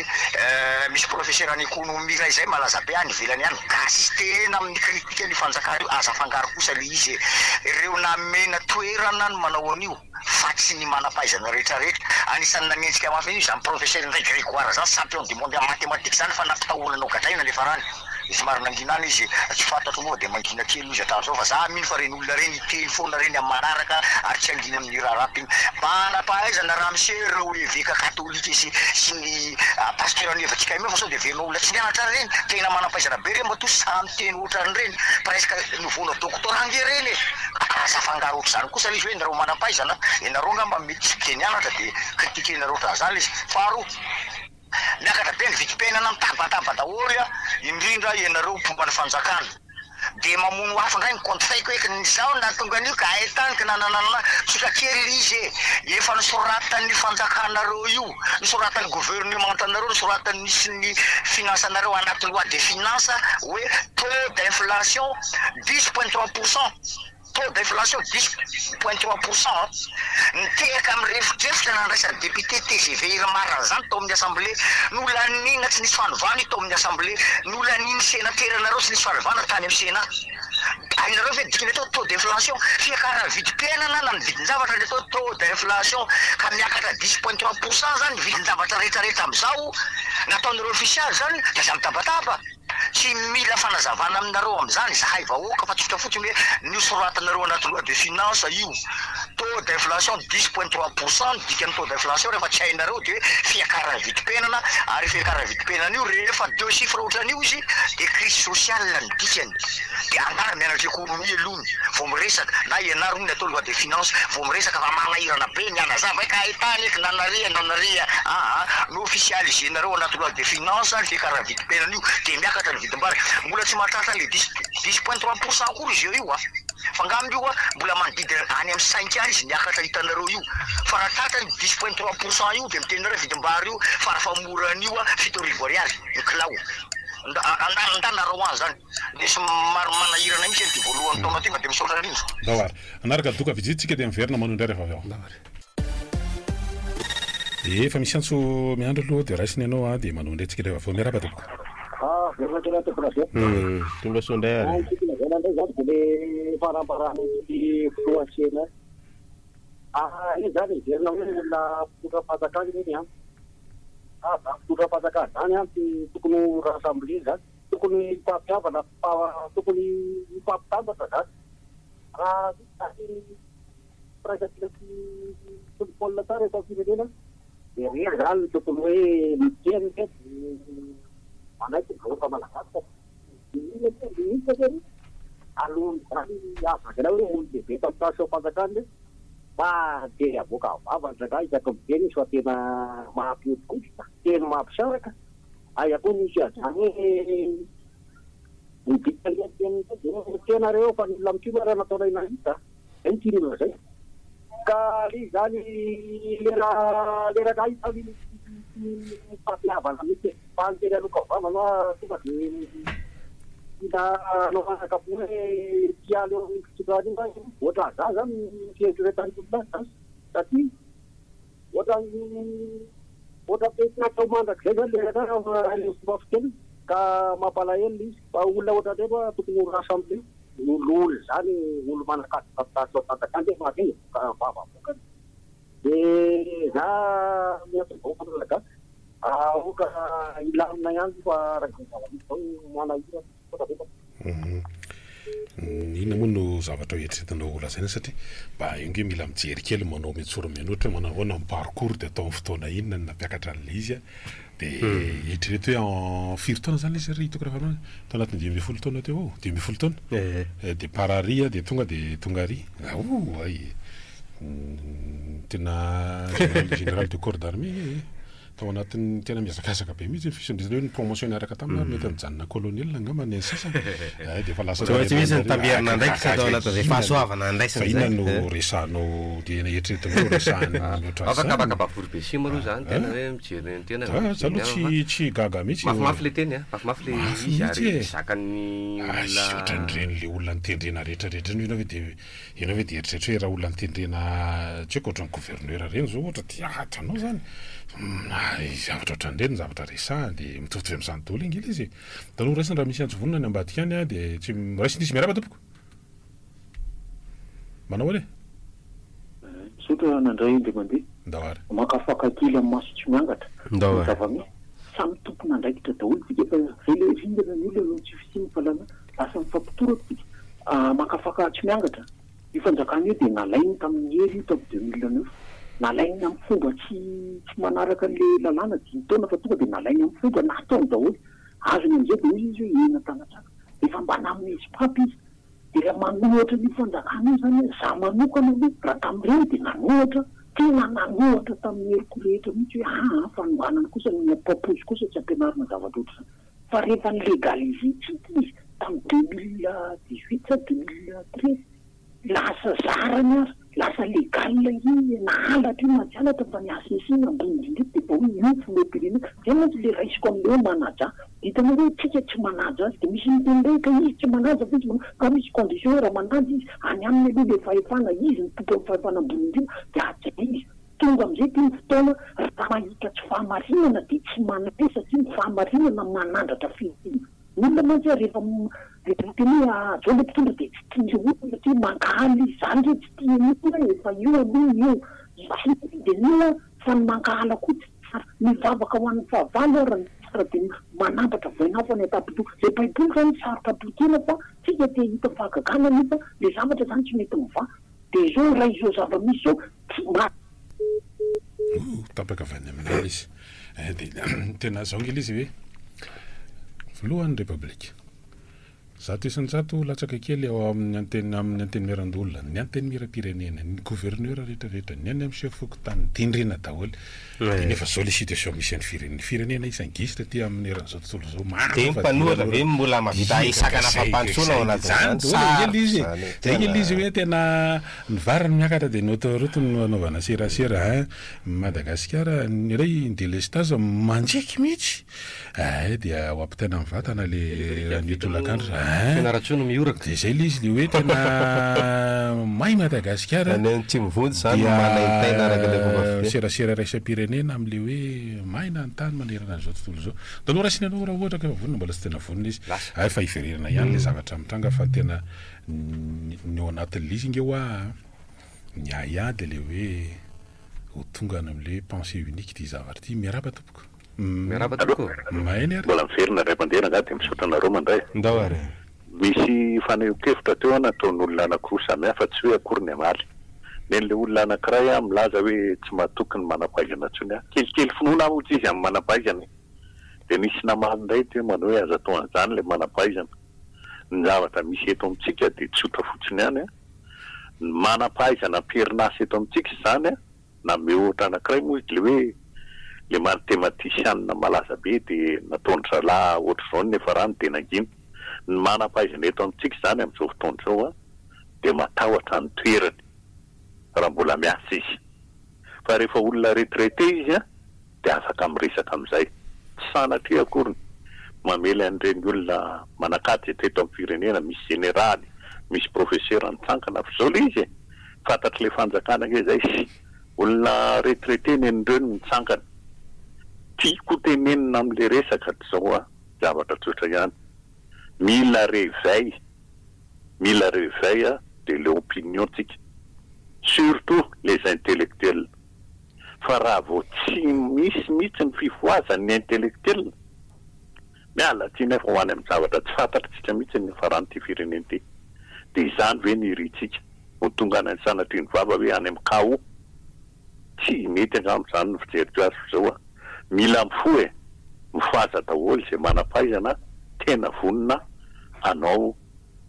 misy professeur any économie iray izay malaza be any ivelany any, gasy izy, tena mi-critique an'io fanjakana io, aza afangaro kosa le izy e! Ireo namena toerana no manao an'io fa tsy ny manam-pahaizana rehetrarehetra. Anisan'ny nanenjika mafy an'io izany professeur indray Grégoire izany, champion du monde en mathématique izany fa nampitahorana nogadraina le farany. Somary nangina any izy, tsy fantatro moa dia mangina kely izy hatramin'izao fa za mino fa ireny olona ireny hiteny foana ireny amin'ny manaraka ary tsy hangina amin'ny raharaha-pino. Manam-pahaizana ramose ireo eveka katolika sy sy ny pasteur ny evekika fa sao dia heverinao olona tsy nianatra ary ireny, tena manam-pahaizana be ireny matoa sahy miteny ohatran'ireny, presque niveau-na doctorat ange ireny e! Aza afangaro ohatr'izany kosa ilay izy hoe nareo manam-pahaizana, ianareo angamba mety tsy dia nianatra dia critiquer-nareo ohatran'izany ilay izy. Faharoa. Miakatra be ny vidim-piainana mitabataba daholo a, indrindra ianareo mpomba ny fanjakana. Dia mamono afo indray ny compte fake hoe ny izaho no nahatonga an'io ka hay tany ka nanananana, tsotra kely ilay izy e, efa nosoratan'ny fanjakanareo io, nosoratan'ny gouvernementanareo, nosoratan'ny sy ny finance-nareo anaty loi des finances hoe taux d'inflation 10,3 pourcent. Taux d'inflation 10,3 pourcent Niteraka mirefodrefotra nandraisan'ny député tgv Irmar an'izany tao amin'ny assemblée. Nolaniana tsy nisy fanovana io tao amin'ny assemblée. Nolanian'ny senateranareo tsy nisy fanovana tany amin'ny sénat. Hainareo ve ny dikany atao taux d'inflation? Fiakaran'ny vidim-piainana na ny vidin-javatra ny atao taux d'inflation. Ka miakatra 10,3 pourcent zany ny vidin-javatra rehetrarehetra amin'izao. Nataonareo ofisialy zany dia aza mitabataba. Tsy mila fanazavana aminareo amin'izany izahay vahoaka fa tsotra fotsiny hoe nosoratanareo anaty loi de finance io. Taux d'inflation 10.3% ny dikan'ny taux d'inflation rehefa tsy hainareo dia hoe fiakaran'ny vidim-piainana ary io fiakaran'ny vidim-piainana io rehefa deux chiffres ohatran'io izy dia crise sociale ny dikany dia angaha mianatra économie aloha vao miresaka na ianaro ny atao loi de finance vao miresaka fa manahirana be ny hanazava hoe ka ahitana eky nanaria nanaria aa no officialiser-nareo anaty loi de finance ny fiakaran'ny vidim-piainana io dia miakatra ny vidim-bary mbola tsy mahatratra an'le dix 10.3% akory izy eo io a. Fa angamba io mbola manodidina any amin'ny cinq any izy miakatra hitanareo io. Fa raha tratra ny 10.3% io dia miteny nareo vidim-bary io farafahamorany io 7000 ariary ny kilao. Nda nda nareo any zany. Dia somary manahirana mihitsy an'ity voalohan'ny taona ity fa dia misaotra indrindra. Ndao ary. Hanaraka doka vitsivitsy tsika dia miverina manohy indray rehefa avy ao. Efa misy antso miandry aloha dia raisina ianao a dia manohy indray tsika rehefa avy eo. Miarahaba tompoko. Ah, veloma tena tompoko radio. Tonga soa indray ary. Ah, ny tiako lazaina indray zany dia le farambaran'ny filoha CNR. Ah, io zany heverina hoe olona mpitondra fanjakana iny an. Ah, zany mpitondra fanjakana zany an, tsy tokony ho rassembler zany. Tokony hifampihavana, tokony hifampitambatra zany. Raha misy zany Firaisankina sy sy ny pôle tsara eto amin'ny firenena dia ireny izany no tokony hoe miteny hoe manaiky ny vahoaka malagasy fa tsy inona moa ny mihitsy akory alohan'izany azo lazaina hoe olon-dehibe eto amin'ny tany sy ao am-panjakana fa teny avoaka vavany rangahy isaky ny miteny izy fa tena mampihodinkodina, teny mampisaraka, aiza koa misy an'izany hoe ny dikan'ilay teny dia hoe tena reo fa ny olona mikomy ary nataonay nahita. Zay no tiany holazaina. Ka le izy zany lera lera kay zany tsy fampihavana mihitsy e. Fa ny teny aloka vava aloha tonga de mila hanao anakapo hoe hiala eo amin'io fitondrana io aho. Ohatran'izany zany ny fieritreretan'ny olona azy zany satria ohatran'ny ohatran'ny te hitratra ho mandrakizay zany le raharaha le fomba fiteniny ka mampalahelo le izy. Fa olona ohatran'ireny hoa tokony ho rassembler. Ny olona izany, olo manan-kaja tamin'ny fanjakana dia efa reny vava avokany. Dia za miantso ny vahoaka malagasy, aoka hilamina ihany fa raha izao zava-misy izao manahirana. Misaotra betsaka. Inona moa no zavatra ho eritreretinao ho lazaina satria mba io nge mila mijery kely manao mitsoro mianoatra hoe manao ahoana ny parcours dia atao amin'ny fotoana inona no nampiakatra an'ilay izy a. Dia eritrereto hoe en firy taona izany ilay izy ry Toky Rafalimanana? Tao anatin'ny 15 taona teo ho eo, 15 taona. Dia par ary dia tonga dia tonga ary. Oay! Tena général de corps d'armée e. Tao anatin'ny tena mihazakazaka be mihitsy ny fisondrotana hoe ny promotion niaraka taminy ary mety nijanona colonel angamba ny sasany. Ay dia efa lasa Tsy maintsy misy ny tamberina andraikitra tao anatin'izay fahasoavana andraisana izay. Fa inona no resahanao dia eritreretinao ho resahana mihoatra an'izany? Afaka afaka bavory be sima aloha izany tena hoe mijery ny tena. Za za aloha tsy tsy gaga mihitsy. Mafimafy le teny a, mafimafy le izy ary zakan'ny olona. Ohatran'ireny le olona notendrena rehetra rehetra ireny ianao ve dia Ianao ve dia eritreritra hoe raha olona notendrena tsy haiko ohatran'ny gouverneur ireny izao ohatra dia ady anao izany? Hay zavatra ohatran'ireny ny zavatra resahany dia mitovitovy amin'izany daholo ange ilay izy e. Taloha raisina raha misy antso vonona any ambadika any dia tsy raisina izy. Miarahaba tompoko. Manao ahoana e? Misaotra nandray indray mandeha. Ndao ary. Makafaka kely amin'ny maso tsy miangatra. Ndao Ny ary. zava-misy, samy tompon'andraikitra daholo tsika fa zay le ringana ny olona noho ny tsy fisian'ny fahalalana. Lasa mifampitoraka tsika. Makafaka tsy miangatra. Io fanjakana io dia nalainy tamin'ny hery io tamin'ny 2009. Nalainy amin'ny fomba tsy tsy manaraka an'ilay lalàna dimy taona fa tonga dia nalainy amin'ny fomba nataony daholo. Azony amin'izay dia hoy izy hoe eny Antanantsaka. Efa mba namezy pape izy. Dia raha manohatra an'io fanjakana io izany aho, izaho manokana aloha raha tamin'ireny dia nanohatra, tena nanohatra tamin'ny heriko rehetra mihitsy hoe aa fanonganana kosa ny papozy kosa tsy ampianarina zavatra ohatr'izany. Fa rehefa ni-legaliser-tsika izy tamin'ny 2018 sa 2013, lasa zarany ary, lasa légal iny, na halatra io na tsy halatra fa ny HCC no ambony indrindra eto dia efa hoe io filoham-pirenena. Zay mantsy le raisiko amin'ilay hoe manaja. Dia hitanao hoe tsika tsy manaja azy dia misy miteny indray ka izy tsy manaja fa izy manao, ka misy condition hoe raha manaja izy, any aminy aloha ilay fahefana, izy no tompon'ny fahefana ambony indrindra dia hajaina izy. Tonga amin'izay ity ny fotoana raha mahita tsy fahamarinana dia tsy manaiky satria ny fahamarinana manandratra firenena. Ny olona mantsy rehefa rehefa miteny hoe ah zao ilay mpitondra dia tsy tian'ilay olona satria mankahala izy. Zany re tsy tian'ny olona e, fa io aloha io. Tsy dia io an, fa ny mankahala koa tsy tsara. Mivavaka ho an'ny fahavalo ary ny tsara dia manambatra voin'afo any an-tampon-doha. Ilay baiboly zany sarotra appliquer-na fa tsika te hahita fahagagana nefa ilay zavatra zany tsy mety mivaha. Dia izao raha izao zava-misy izao tsy ma. Ooh, tapaka avy any aminay ilay izy. Eh, dia tena izao ange ilay izy hoe filohan'ny Repoblika. 100% latsaka kely ao amin'ny anten amin'ny antenimierandoholona, ny antenimierampirenena, ny gouverneur rehetra rehetra, ny any amin'ny chef fokontany, tendrena daholo. Dia nefa zao le situation misy any firenena, firenena isan'ny gisitra aty amin'ny eran'izao tontolo izao, maro Dia ny fa mpanohitra ve mbola mahavita hisakana fampandrosoana ao anatin'izany? Zany daholo ange le izy e. Sarotra izany e. Zay ange le izy Tena. hoe tena ny vary no miakatra dia ny autoroute no anaovana serasera hein. Madagasikara ny iray ny délestage manjeky mihitsy. Ay dia ho ampitaina amin'ny vatana le anio tolakandro ein. Fianarantsoa no mihoraka. Dia zay le izy le hoe tena may Madagasikara. Any amin'ny tsy mivonjy izany no manaintaina araka ilay fomba fiteny. Serasera iraisam-pirenena amin'le hoe maina ny tany manerana an'izao tontolo izao. Taloha raisina ianao raha ohatra ka efa vonona, mbola tsy tena vonona izy. Hay fa hiverenana ihany le zavatra mitranga fa tena ny ao anatin'le izy nge hoa ny ahiahy dia le hoe ho tonga any amin'le hoe pensée unique ity zavatra ity. Miarahaba tompoko. Miarahaba tompoko. Mahay ary. Mbola miverina indray mandeha rangahy dia misaotra anareo mandray. Ndao ary. Misy fanehoan-kevitra teo an nataon'olona anakiroa samihafa tsy hoe akory ny hamaly. Nen'ilay olona anakiray an milaza hoe tsy matoky ny manam-pahaizana intsony aho. Kelikely finoana aho hozy izy amin'ny manam-pahaizana e. Dia nisy namaly indray teo manao hoe aza atao an'izany ilay manam-pahaizana. Ny zavatra misy eto amintsika dia tsotra fotsiny ihany an. Ny manam-pahaizana am-perinasa eto amintsika izany an. Nanome ohatra anankiray moa izy, le hoe le matematisianina malaza be dia nataon-dry zalahy ohatr'izao ny niafarany dia nangina. Ny manam-pahaizana eto amintsika izany amin'izao fotoana izao dia matahotra ny toerany raha mbola miasa izy. Fa rehefa olona retraité izy dia afaka miresaka amin'izay. Tsy sanatria akory ny mamely an'ireny olona manan-kaja eto amin'ny firenena, misy jeneraly, misy profesera nitsankana fa izao ilay izy e! Fantatr'ilay fanjakana ange izay sy olona retraité nen'ireo no nitsankana. Tiako tenenina amin'ilay resaka dia izao an, zavatra tsotra ihany. Mila réveil, mila réveil de l'opinion tsika. Surtout les intellectuels. Fa raha vao tsy misy mihitsy ny fifohazan'ny intellectuels, miala tsiny aho fa ho any amin'ny zavatra tsy fantatr'tsika mihitsy ny niafaran'ity firenena ity. Dia izany ve no irintsika? Ho tonga any sanatrian'ny vava ve any amin'ny KO? Tsy mety angamba izany ny fijeriko azy fa izao a! Mila mifoha e! Mifohaza daholo izay manam-pahaizana tena vonona hanao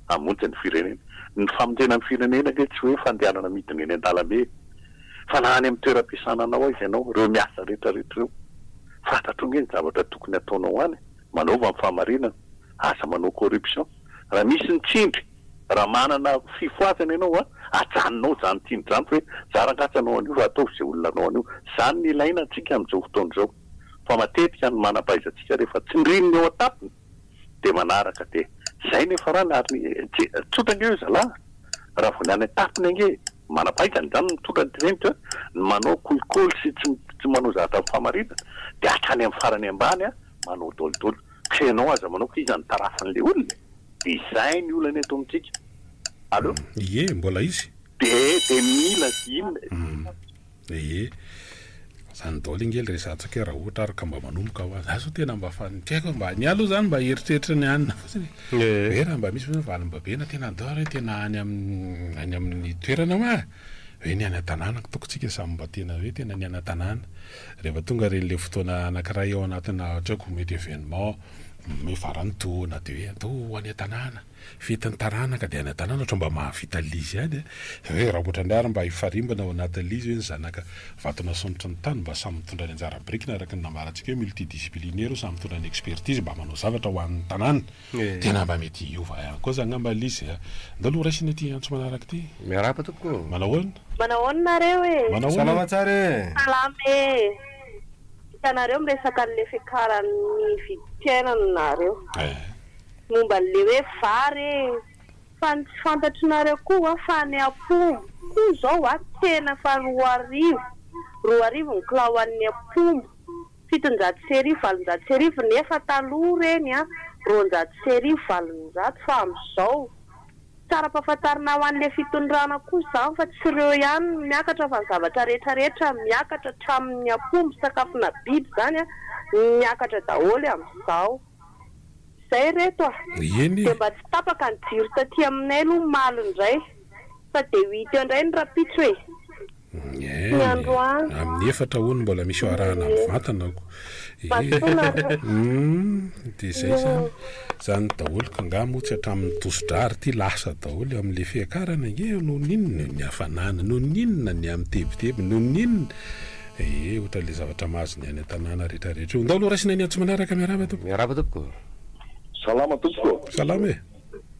hamonjy ny firenena. Ny famonjena ny firenena ange tsy hoe fandehanana midina eny an-dalambe e! Fa na any amin'ny toeram-piasana anao aiza ianao, ireo miasa rehetra rehetra ireo, fantatrao ange ny zavatra tokony hataonao any, manaova ny fahamarinana, aza manao corruption. Raha misy ny tsindry, raha manana fifohazana ianao an, ajanonao izany tsindry izany fa hoe za rangahy tsy hanao an'io fa ataovy izay olona hanao an'io. Izany no ilaina antsika amin'izao fotoana izao. Fa matetika ny manam-pahaizantsika rehefa tsindrin'ny eo an-tampony dia manaraka dia izay no hiafarany ary tsy tsotra ange io zalahy raha vao ny any an-tampony ange manam-pahaizana izany no mitondra ny teneniko an, ny manao kolikoly sy tsy tsy manao zavatra amin'ny fahamarinana dia hatrany amin'ny farany ambany an manao daholo ka ianao aza manao fa iza no tarafin'ilay olona e? Dia izay ny olana eto amintsika. Allo? Ie, mbola izy. Dia dia mila inona? Ie. Zany daholo ange le resahantsika raha ohatra ary ka mba manomboka hoa. Za zao tena mba fa tsy haiko mba ny ahy aloha zany mba eritreritry ny hanina fotsiny e. Hoe raha mba misy hoe valim-babena tena andao ary hoe tena any amin'ny any amin'ny toerana hoa. Hoe ny any an-tanàna toko tsika samy mba tena hoe tena ny any an-tanàna. Rehefa tonga ireny le fotoana anankiray ao anatina tsy haiko mety événement hoe faran'ny taona dia hoe andao ho any an-tanàna. Fetin'ny taranaka dia any an-tanàna ohatra mba mahavita an'ilay ihany a! Hoe raha ohatra indray ary mba hifarimbona ao anatin'ilay izy hoe ny zanaka vato nasondrotry ny tany mba samy mitondra ny anjara birikiny araka ny nambarantsika hoe multidisciplinaire io samy mitondra ny expertise mba manao zavatra ho an'ny tanàna. Tena mba mety hiova ihany koa za angamba ilay izy a! Ndao aloha raisina ity antso manaraka ity. Miarahaba tompoko ô! Manao ahoana? Manao ahoana nareo e? Manao ahoana? Salama tsara e! Salama e! Hitanareo miresaka an'le fiakaran'ny vidim-piainana nareo. Eh. Momba an'le hoe vary e! Fa ny tsy fantatrinareo koa fa any Ampombo koa zao a tena efa 2000, 2000 ny kilao an'ny Ampombo, 1700, 1800 nefa taloha reny a 1200, 800 fa amizao Tsara ampahafantarina ho an'ilay fitondrana koa izany fa tsy ireo ihany no miakatra fa ny zavatra rehetra rehetra miakatra hatramin'ny apombo sakafona biby izany miakatra daholo amin'izao. Izay reto a! Eny e! Dia mba tsy tapaka ny jiro taty aminay aloha omaly indray. Fa dia ho hita eo indray ny rahampitso e! Ny androany. Amin'ny efatra hono mbola misy ho arahana mivantana ko. Mazotoa nareo. Humm dia izay izany. Izany daholo ka angaha moa tsy hatramin'ny tosi-drà ary ity lasa daholo amin'ilay fiakarana ange noho ny inona ny hafanana, noho ny inona ny amin'ny tebiteby, noho ny inona. Ee ohatran'ilay zavatra mahazo ny any an-tanàna rehetra rehetra io. Ndao aloha raisina ny antso manaraka, miarahaba tompoko. Miarahaba tompoko. Salama tompoko. Salama e.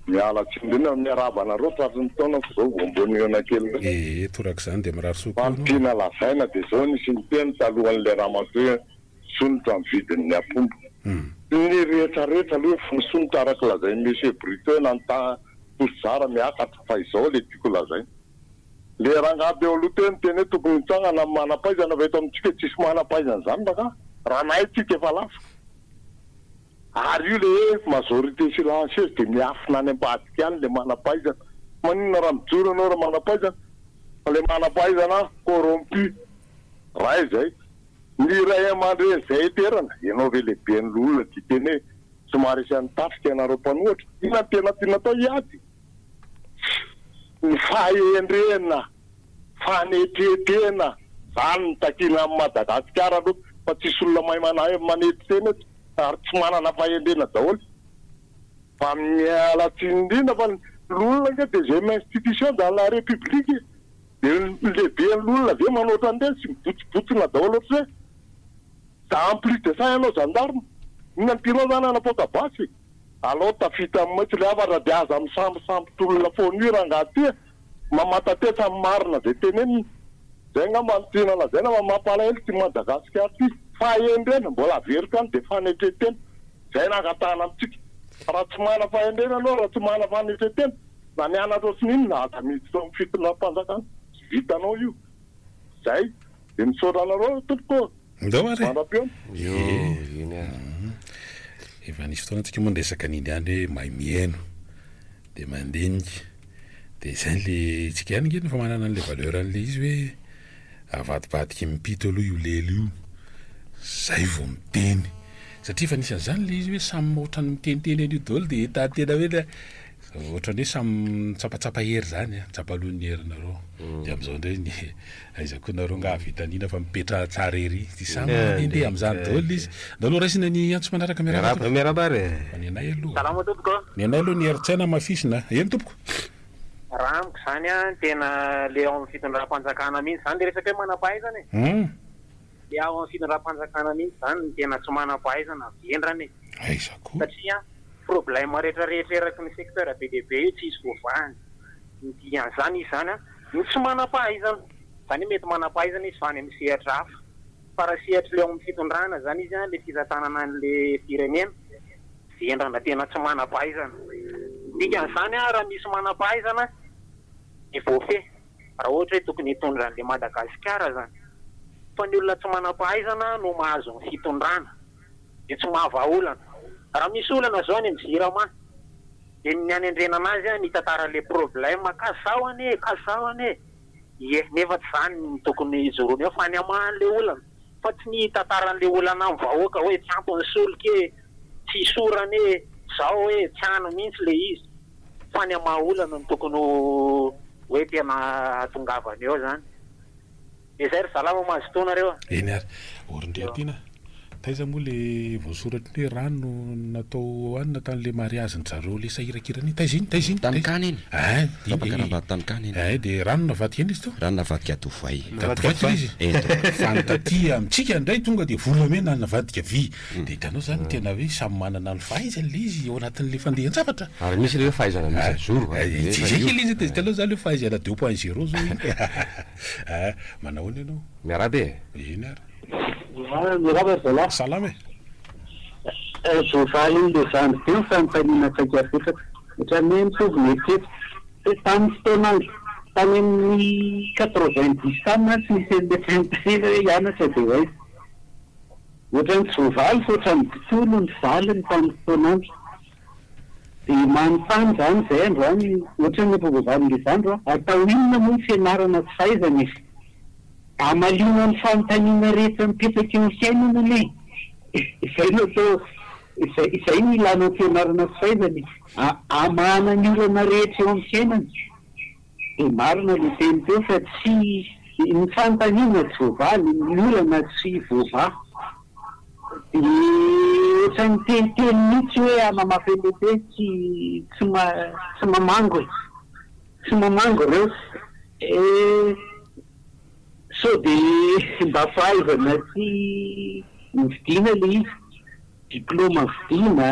Miala tsiny indrindra miarahaba anareo tratry ny taona fa zao vao mbô nihaona kely ndray. Ee torak'izany dia mirary soa koa anao. Fa ny tiana lazaina dia zao nisy niteny talohan'ilay ramatoa hoe misondrotra ny vidin'ny apombo. Ny rehetra rehetra aloha efa misondrotra araka lazain'i Monsieur Brito hoe na ny tosi-drà miakatra fa izao ilay tiako lazaina. Le rangahy teo aloha teo niteny hoe tokony hitsangana ny manam-pahaizana fa eto amintsika tsisy manam-pahaizana izany rangahy. Raha nahay tsika efa lasa. Ary io le hoe majorité silencieuse dia miafina any ambadika any le manam-pahaizana. Maninona raha mijoro ianao raha manam-pahaizana? Fa le manam-pahaizana corrompu. Ray izay. Ny ray aman-dreny izay iterana, ianao ve lehiben'ny loholona dia hiteny hoe tsy maharesy an'ny tafika ianareo mpanohatra? Inona no tena tiana atao? Hiady? Ny fahendrena, fanetren-tena, izany no takiana amin'i Madagasikara aloha fa tsisy olona mahay manahy manetry tena eto ary tsy manana fahendrena daholo. Fa miala tsiny indrindra fa ny loholona ange deuxième institution dans la république e! Dia ny lehiben'ny loholona ve manao ohatran'ireny sy mibotsibotsina daholo ohatr'izay? Za en plus de ça ianao gendarme, inona no tianao zany hanapoaka basy? Alao tafita amin'ny maitso le hafatra dia aza misambosambotra olona foana io rangaha ty a! Mamatatesa ny marina zay tenenina. Zay angamba no tiana lazaina fa mampalahelo ty Madagascar ty. Fahendrena, mbola averiko ihany dia fanetren-tena. Zay no angatahana amintsika. Raha tsy mana fahendrena ianao, raha tsy mana fanetren-tena, na nianatra ohatry ny inona, aza miditra ao amin'ny fitondram-panjakana. Tsy vitanao io. Zay. Dia misaotra anareo tompoko ô. Ndao ary e! Mandra-pihaona. Io, iny ary. Efa nisy fotoana tsika moa niresaka an'iny ihany hoe mahay mihaino dia mandinika dia izay le tsika ihany ange no efa manana an'le valeur an'le izy hoe avadibadiky mipito aloha io lela io zay vao miteny satria efa nisy an'izany le izy hoe samy ohatran'ny miteniteny an'io daholo dia hita tena hoe Ohatran'ny hoe samy mitsapatsapa hery zany an, tsapa aloha ny herinareo de amizao indray ny aiza koa nareo nga hahavita an'ina fa mipetraha tsara ery, de samy mandehandeha amizany daholo izy. Ndao aloha raisina ny antso manaraka miarahaba tompoko. Miarahaba ary e. Fa ny anay aloha. Salama tompoko. Ny anay aloha ny herin-tsaina hamafisina. Eny tompoko. Raha amiko izany an, tena le ao amin'ny fitondram-panjakana mihitsy izany le resaka hoe manam-pahaizana e. Le ao amin'ny fitondram-panjakana mihitsy izany no tena tsy manam-pahaizana, vendrana e. Aiza koa. Satria problème rehetra rehetra eraky ny secteur be dia be io tsisy voavahany. Ny dikan'izany izy izany an, no tsy manam-pahaizana. Izany hoe mety manam-pahaizana izy fa any amin'ny sehatra hafa. Fa raha sehatry le ao amin'ny fitondrana izany izy an, le fitantanana an'le firenena, vendrana tena tsy manam-pahaizana. Ny dikan'izany an, raha misy manam-pahaizana dia voafehy. Raha ohatra hoe tokony hitondra an'le Madagasikara izany. Fa ny olona tsy manam-pahaizana no mahazo ny fitondrana. Dia tsy mahavaha olana. Raha misy olana zao any amin'ny jirama dia ny anendrena anazy ny hitantara le problème ka zao anie ka zao anie. Ie, nefa tsy zany no tokony hijoroana eo fa ny hamaha an'le olana fa tsy ny hitantara an'le olana amin'ny vahoaka hoe tsy ampy ny solika e, tsy hisy orana e, zao e, tsy any mihitsy le izy fa ny hamaha olana no tokony ho hoe tena hahatongavana eo zany. Dia zay ry zalahy fa mazotoa nareo a. Eny ary. Orin-dRiatiana, taiza moa le voasoratry ny hoe rano natao hanina tamin'le mariazin'jareo le sahirankirana iny? Taiza iny? Taiza iny? Tany Kana iny. Ein, iny. Fampakaram-bady tany Kana iny. Ein, dia rano navadika iny izy teo? Rano navadika divay. Divay ilay izy? Eny, divay. Fa ny taty amintsika indray tonga dia volamena navadika vy. Dia hitanao izany tena hoe samy manana ny fahaizany ilay izy ao anatin'ilay fandehan-javatra. Ary misy ilay hoe fahaizana mise à jour a. Tsy izay ilay izy dia hitanao izany hoe fahaizana deux point zéro izao iny. Ah, manahoana ianao? Miarahaba e! Eny ary. Miarahaba ry zalahy. Salama e! Voavalin'ilay zandry teo ny fanontaniana saika apetraka. Ohatran'ny hoe mitovy ny eritreritra. Hoe tamin'ny fotoan'andro, tany amin'ny 90 tany mantsy nisy an'ilay fanontaniana hoe hianatra dia ho aiza. Ohatran'ny tsy voavaly fa ohatran'ny dintolo ny valiny tamin'ny fotoan'andro. Dia manontany izany izay androany, ohatran'ny efa voavalin'ilay zandry aho, atao inona moa ny fianarana sy fahaizana e? Hamaliana ny fanontaniana rehetra mipetraka eo amin'ny fiainana anie e! Izay no atao, izay, izay no ilana ny fianarana sy fahaizana e! Hamahana ny olana rehetra eo amin'ny fiainana. Dia marina ilay teny teo fa tsy ny fanontaniana tsy voavaly, ny olana tsy voavaha. Dia ohatran'ny miteniteny mihitsy hoe hanamafy an'ilay teny tsy tsy tsy mamango e. Tsy mamango ireo. Eh, sao dia mba fahaizana sy novidiana ilay izy, diplaoma vidiana,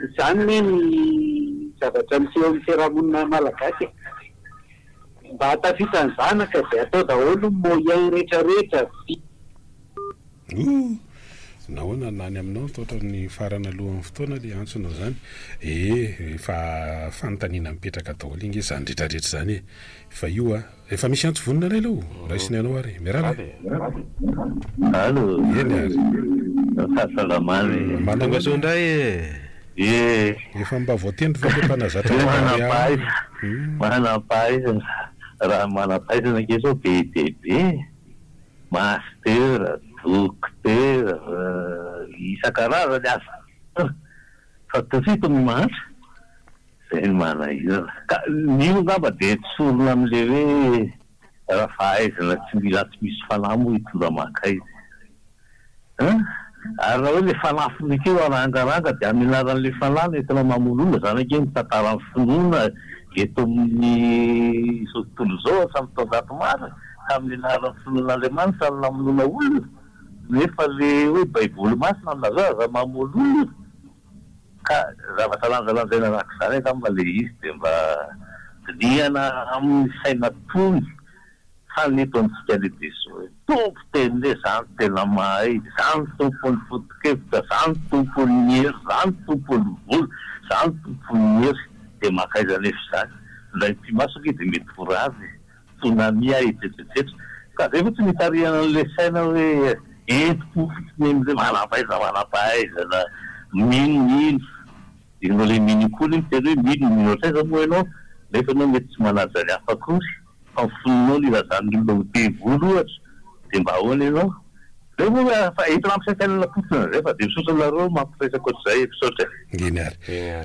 izany anie ny zavatra miseho amin'ny fiarahamonina malagasy e. Mba hahatafita ny zanaka dia atao daholo ny moyen rehetra rehetra. Ooh! Nahoana lany aminao ny ohatran'ny farany alohan'ny fotoana le antsonao zany? Ee, efa fanontaniana mipetraka daholo ange zany rehetra rehetra zany e! Fa io a, efa misy antso vonona indray aloha, raisiny anao ary. Miarahaba e! Allo! Eny ary. Fahasalamana e! Manao Tonga soa indray e! Ee. Efa mba voatendry ve le mpanazatra Barea? Manam-pahaizana, raha manam-pahaizana ange zao be dia be e! Master, Docteur, isan-karazany aza fa tafita ny mahantra, izay no manahirana. Ka ny io angamba dia tsorina amin'ilay hoe raha fahaizana tsy mila tsy misy fanahy moa hitondra mankaiza e. An! Ary raha hoe ilay fanahy finoiko io arangaranga dia amin'ny anaran'ilay fanahy no entina mamono olona, izany ange ny tantaran'ny finoana eto amin'ny izao tontolo izao hatramin'ny taonjato maro e! Tamin'ny anaran'ny finoana Andriamanitra no namonoana olona, nefa ilay hoe baiboly masina milaza hoe aza mamono olona, ka zavatra lanjalanjaina araka izany angamba ilay izy dia mba dinihana amin'ny saina tony. Fa ny eto amintsika anie dia izao hoe, Tompo teny hoe za no tena mahay, za no tompon'ny foto-kevitra, za no tompon'ny hery, za no tompon'ny vola, za no tompon'ny hery. Dia mankaiza anefa izany? Indray mipi-maso ange dia mety ho rava e! Tsunami ah etsetra etsetra. Ka izay fotsiny itarihana an'ilay saina hoe entiko fotsiny amin'ilay manam-pahaizana manam-pahaizana, mino mino. Ianao ilay mino io koa anie miteny hoe mino, mino hatraiza moa ianao? Nefa ianao mety tsy manaja ny hafa akory. Fa ny finoanao no ilazan'ny olona ho devoly ohatra, dia mba ahoana ianao? Zay moa hoe fa entina ampisaintsainana fotsiny zay fa dia misaotra anareo mampiresaka ohatr'izay e, misaotra e. Eny ary.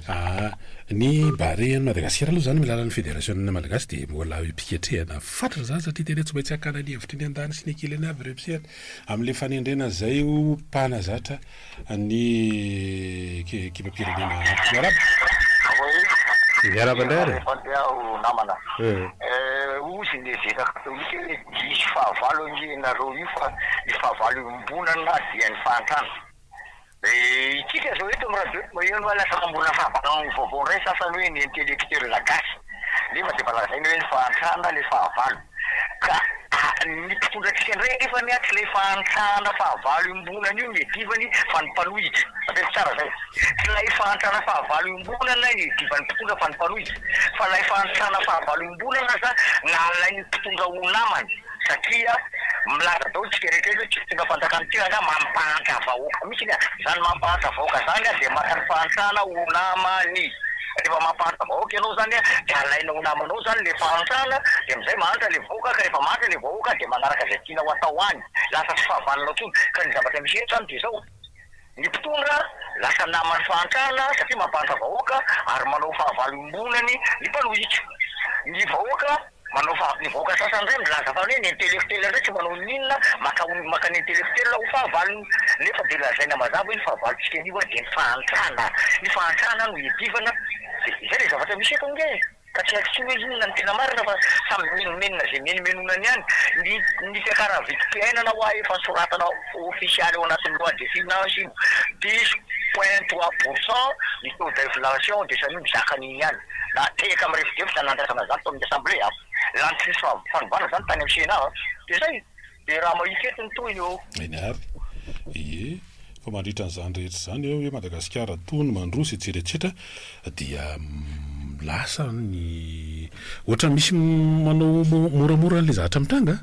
Aa ny Barea an'i Madagasikara aloha izany milalan'ny Federasionina Malagasy dia mbola eo am-piketrehana fatratra izany satria tena tsy maintsy hakana ny hevitry ny andaniny sy ny ankilany avy ireo mpisehatra amin'ilay fanendrena izay ho mpanazatra ny ekipam-pirenena Miarahaba. Miarahaba indray ary. Miarahaba aho namana. Hozy ny eveka katolika hoe diso fahavalo ange ianareo io fa ny fahavalo iombonana dia ny fahantrana. Itsika zao eto amin'ny radio eto maheno hoe lasa mamorona fahavalo vaovao indray sasany hoe ny intellectuel gasy nefa dia efa lazaina hoe ny fahantrana ilay fahavalo. Ka ny mpitondra antsika indray anefa anie tsy ilay fahantrana fahavalo iombonana io no iadivany fa ny mpanohitra. Averiko tsara izay. Tsy ilay fahantrana fahavalo iombonana no iadivan'ny mpitondra fa ny mpanohitra. Fa ilay fahantrana fahavalo iombonana aza nalain'ny mpitondra ho namany satria milaza daholo tsika rehetra eto hoe tsy mpitondra fanjakana ity rangaha mampahantra vahoaka mihitsy a. Izany mampahantra vahoaka izany dia maka ny fahantrana ho namany. Rehefa mampahantra vahoaka ianao zany dia alaina ho namanao zany le fahantrana dia amizay mahantra le vahoaka ka rehefa mahantra le vahoaka dia manaraka izay tianao atao any lasa tsy fahavalonao tsony ka ny zavatra misy eto zany dia zao ny mpitondra lasa naman'ny fahantrana satria mampahantra vahoaka ary manao fahavalo iombonany ny mpanohitra ny vahoaka Manao fa ny vahoaka sasany indray milaza fa hoe ny intellectuel indray tsy manao n'inona maka maka ny intellectuel ho fahavalony nefa dia lazaina mazava hoe ny fahavalontsika anio dia ny fahantrana ny fahantrana no iadivana dia izay ilay zavatra misy eto ange e! Ka tsy haiko intsony hoe inona no tena marina fa samy mimenomenona izay menomenonany ihany ny ny fiakaran'ny vidim-piainana hoa efa soratana ofisialy ao anatin'ny loi de finance io dix point trois pour cent ny taux d'inflation dia samia mizaka an'iny ihany. Na tehaka mirefodrefotra nandrasana zany tao amin'ny assemblée a! Lany tsy nisy fanovana zany tany amin'ny Sénat a! Dia zay! Dia raha mahita eto ny tohiny ô! Eny ary. Ie. Fa mandritra an'izany rehetra izany eo hoe Madagasikara tony mandroso etsetra etsetra dia lasa ny ohatran'ny misy manao moramora an'ilay zavatra mitranga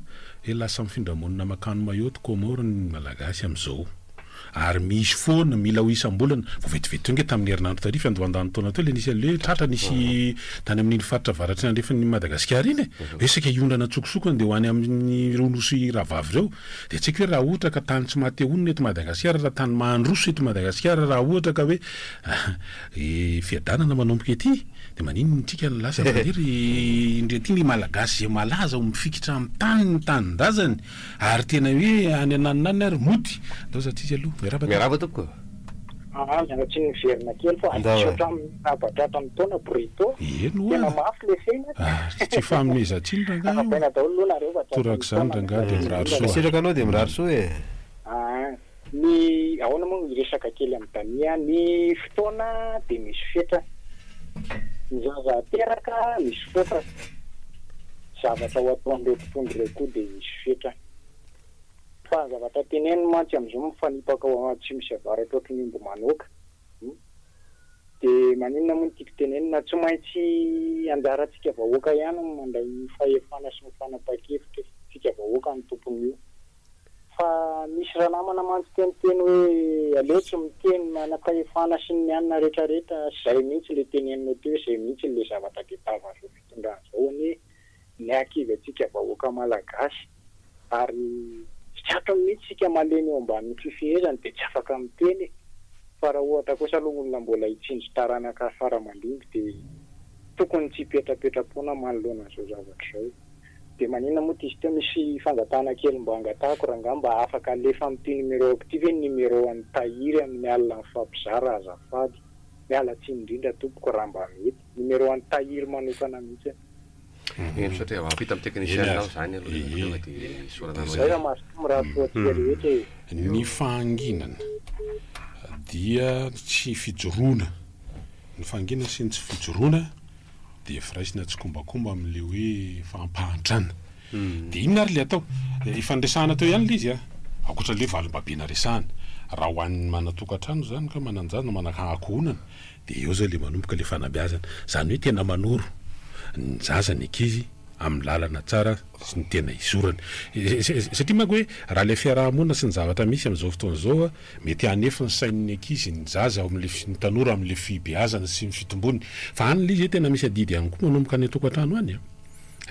hoe lasa mifindra monina mankany Mayotte, Comores ny Malagasy amin'izao. Ary misy foana, mila ho isam-bolana. Vao vetivety teo ange tamin'ny herinandro tary, fiandohandahan'ny taona teo, ilay nisy an'ilay hoe tratra nisy tany amin'iny faritra avaratry ny andrefan'i Madagasikara iny e. Hoe saika hiondrana an-tsokosoko handeha ho any amin'ireo nosy rahavavy ireo. Dia tsy haiko hoe raha ohatra ka tany tsy maha te honina eto Madagasikara, raha tany mandroso eto Madagasikara, raha ohatra ka hoe fiadanana manomboka ety, dia maninona tsika no lasa mandeha ry indray ity ny Malagasy izay malaza ho mifikitra amin'ny taniny, ny tanindrazany. Ary tena hoe any ananona any ary mody. Ndao za tsisy aloha. Miarahaba tompoko. Miarahaba tompoko. Aa miala tsiny miverina kely fa misaotra amin'ny nahabatratra ny taona Brito. Eny oa. Tena mafy le feny a. Ary tsy fanomezan-tsiny rangahy io. Arahabaina daholo aloha nareo fa tratran'ny Torak'izany taona rangahy dia mirary soa. Mankasitraka anao dia mirary soa e. Aa ny ahoana moa hiresaka kely amin'i Dania ny fotoana dia misy fetrany. Ny zaza ateraka misy fetrany. Zavatra ho ataon'ireo mpitondra ireo koa dia misy fetrany. Fa ny zavatra teneniny mantsy amin'izao mifanipaka ao atsimo sy avaratra ohatry ny omby manoaka. Hum. Dia maninona moa no tiako tenenina? Tsy maintsy anjarantsika vahoaka ihany no mandray ny fahefana sy ny fanapahan-kevitra e. Tsika vahoaka no tompon'io. Fa misy ranamana mantsy teo niteny hoe aleo tsy miteny manam-pahefana sy ny anona retraretra, zay mihitsy le teneninao teo hoe zay mihitsy le zavatra tediavin'izao fitondrana izao anie ny hahakivy antsika vahoaka malagasy ary tsy ato mihitsy isika malemy eo ambanin'ny fifehezany dia tsy afaka miteny e! Fa raha ohatra kosa aloha olona mbola hitsinjo taranaka fara-mandimby dia tokony tsy hipetrapetra-poana manoloana an'izao zavatra izao. Dia maninona moa ty izy teo misy fangatahana kely mba angatahako rangaha mba afaka alefa amin'ity numéro-ako ity ve ny numéro an'i Tahiry amin'ny alina mifampizara azafady miala tsiny indrindra tompoko raha mba mety numéro an'i Tahiry manokana mihitsy. Eny misaotra e, ampita amin'ny technicien nao zany aloha rehefa tonga dia isaorana anao Zay raha mazotoa mirary soa antsika rehetra e. Ny fahanginana dia tsy fijoroana, ny fahanginana sy ny tsy fijoroana dia firaisina tsikombakomba amin'ilay hoe fampahantrana. Dia inona ary ilay atao? Efa niresahana teo ihany ilay izy an! Ankoatra ilay hoe valim-babena resahana. Raha ho an'ny manan-tokantrano izany ka manan-jaza na manan-ankohonana dia eo izao ilay manomboka ilay fanabeazana. Izany hoe tena manoro ny zaza ny ankizy amin'ny lalana tsara sy ny tena izorany. Satria manko hoe raha ilay fiaraha-monina sy ny zavatra misy amin'izao fotoana izao Mety hanefy ny sain'ny ankizy, ny zaza ao amin'ilay ny tanora amin'ilay fibeazana sy ny fitombony. Fa any ilay izy tena misy adidy ihany koa manomboka any an-tokantrano any an!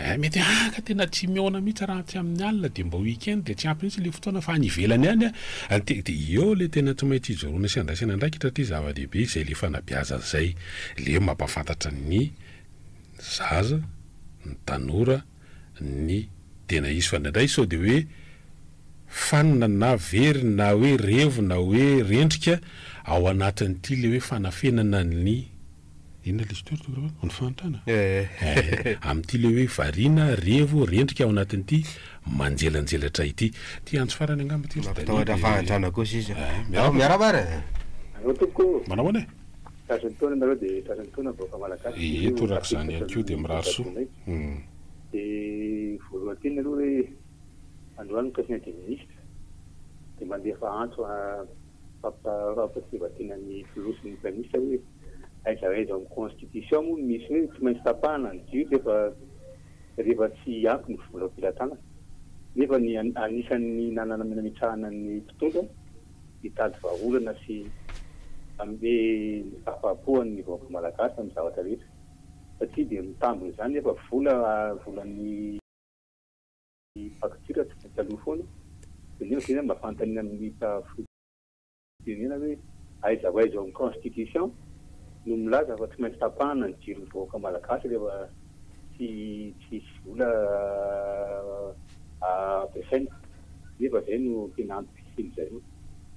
Eh, mety hoe ah ka tena tsy mihaona mihitsy raha tsy amin'ny alina dia mba week-end dia tsy ampy mihitsy ilay fotoana fa any ivelany any an! Dia eo ilay tena tsy maintsy ijoroana sy andraisana andraikitra satria zava-dehibe izay ilay fanabeazana izay, ilay mampahafantatra ny zaza, ny tanora, ny tena izy fa indraindray sao dia hoe fanina na very na hoe revo na hoe rendrika ao anatin'ity le hoe fanafenana ny inona le izy teo ry Toky Ravalo? Ny fahantrana? Eh, amin'ity le hoe variana, revo, rendrika ao anatin'ity manjelanjelatra ity. Ty antso farany angamba ity ry Dania Mampitahotra dia fahantrana kosa izy. Eh, Miarahaba miarahaba ary e! Allo tompoko ô! Manao ahoana e? Tratry ny taona nareo dia tratry ny taona vahoaka malagasy Ie, torak'izany ihany koa dia mirary soa. Dia voalohany teny aloha hoe androany ny Conseil des ministres dia mandefa antso fampatsiahivan-tena ny filoha sy ny praiminisitra hoe aiza ho aiza ao amin'ny constitution moa no misy hoe tsy maintsy tapahana ny jiro rehefa rehefa tsy ampy ny vola am-pelatanana. Nefa ny anisan'ny nanana nametrahana ny mpitondra hitady vahaolana sy hanome ny fahafahampo an'ny vahoaka malagasy amin'ny zavatra rehetra. Satria dia mitambina izany nefa vola volan'ny facture tsy maintsy aloa foana dia nefa izay mba fanontaniana amin'ny filoham-pirenena hoe aiza ho aiza ao amin'ny constitution no milaza fa tsy maintsy tapahana ny jiron'ny vahoaka malagasy rehefa tsy tsisy vola ampiasaina nefa izay no tena antom-pisian'ny zareo.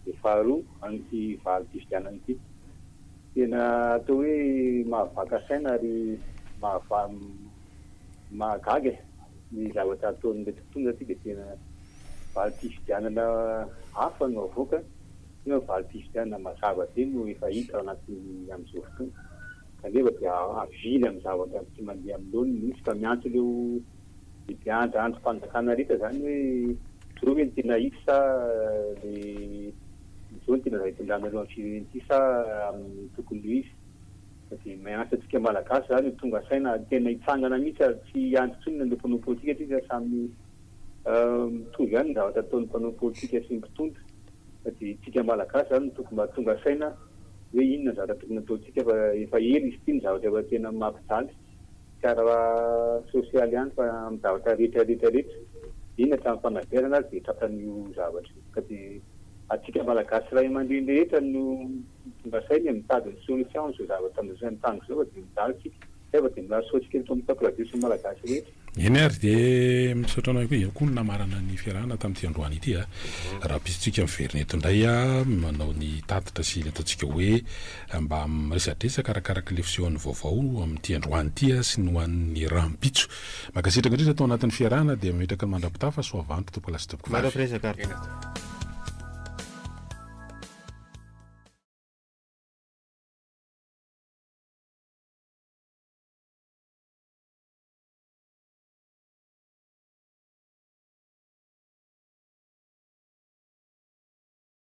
Dia faharoa amin'ity valim-pifidianana ity. Tena atao hoe mahavaka saina ary mahagaga e! Ny zavatra ataon'ireto mpitondra ity dia tena valim-pifidianana hafa no avoaka nefa valim-pifidianana mazava be no efa hita ao anatin'ny amin'izao fotoana kanefa dia avily amin'ny zavatra tsy mandeha amin'ny laoniny mihitsy ka miantso ireo lehibe andrim-panjakana rehetra izany hoe ireo ve no tena izy sa le Izao no tena zava-itondranareo amin'ny firenena ity sa amin'ny tokony ho izy? Fa dia miantso antsika Malagasy izany ho tonga saina ary tena hitsangana mihitsy ary tsy hiandry intsony an'ireo mpanao politika satria samy mitovy ihany ny zavatra ataon'ny mpanao politika sy ny mpitondra. Fa dia isika Malagasy izany no tokony mba tonga saina hoe inona ny zavatra tokony ataontsika fa efa ela izy ity ny zavatra efa tena mampijaly, tsy ara sosialy ihany fa amin'ny zavatra rehetra rehetra rehetra, eny hatramin'ny fanabeazana ary dia tratran'io zavatra io. Ka dia antsika Malagasy ray aman-dreny rehetra no tonga saina e, mitady ny solution amin'izao zavatra mitranga izao fa dia mijaly isika. Zay vao dia mirary soa antsika eto amin'ny Top Radio sy ny Malagasy rehetra. Eny ary dia misaotra anao ihany koa namarana ny fiarahana tamin'ity androany ity a. Rahampitso tsika miverina eto indray a, manao ny tatitra sy ilay ataontsika hoe mba miresadresaka arakaraka ilay fisehoan'ny vaovao amin'ity androany ity a sy ny ho an'ny rahampitso. Mankasitraka indrindra tao anatin'ny fiarahana dia mametraka ny mandra-pitafa soavandro tompokolahy sy tompokovavy. Mandra-piresaka ary.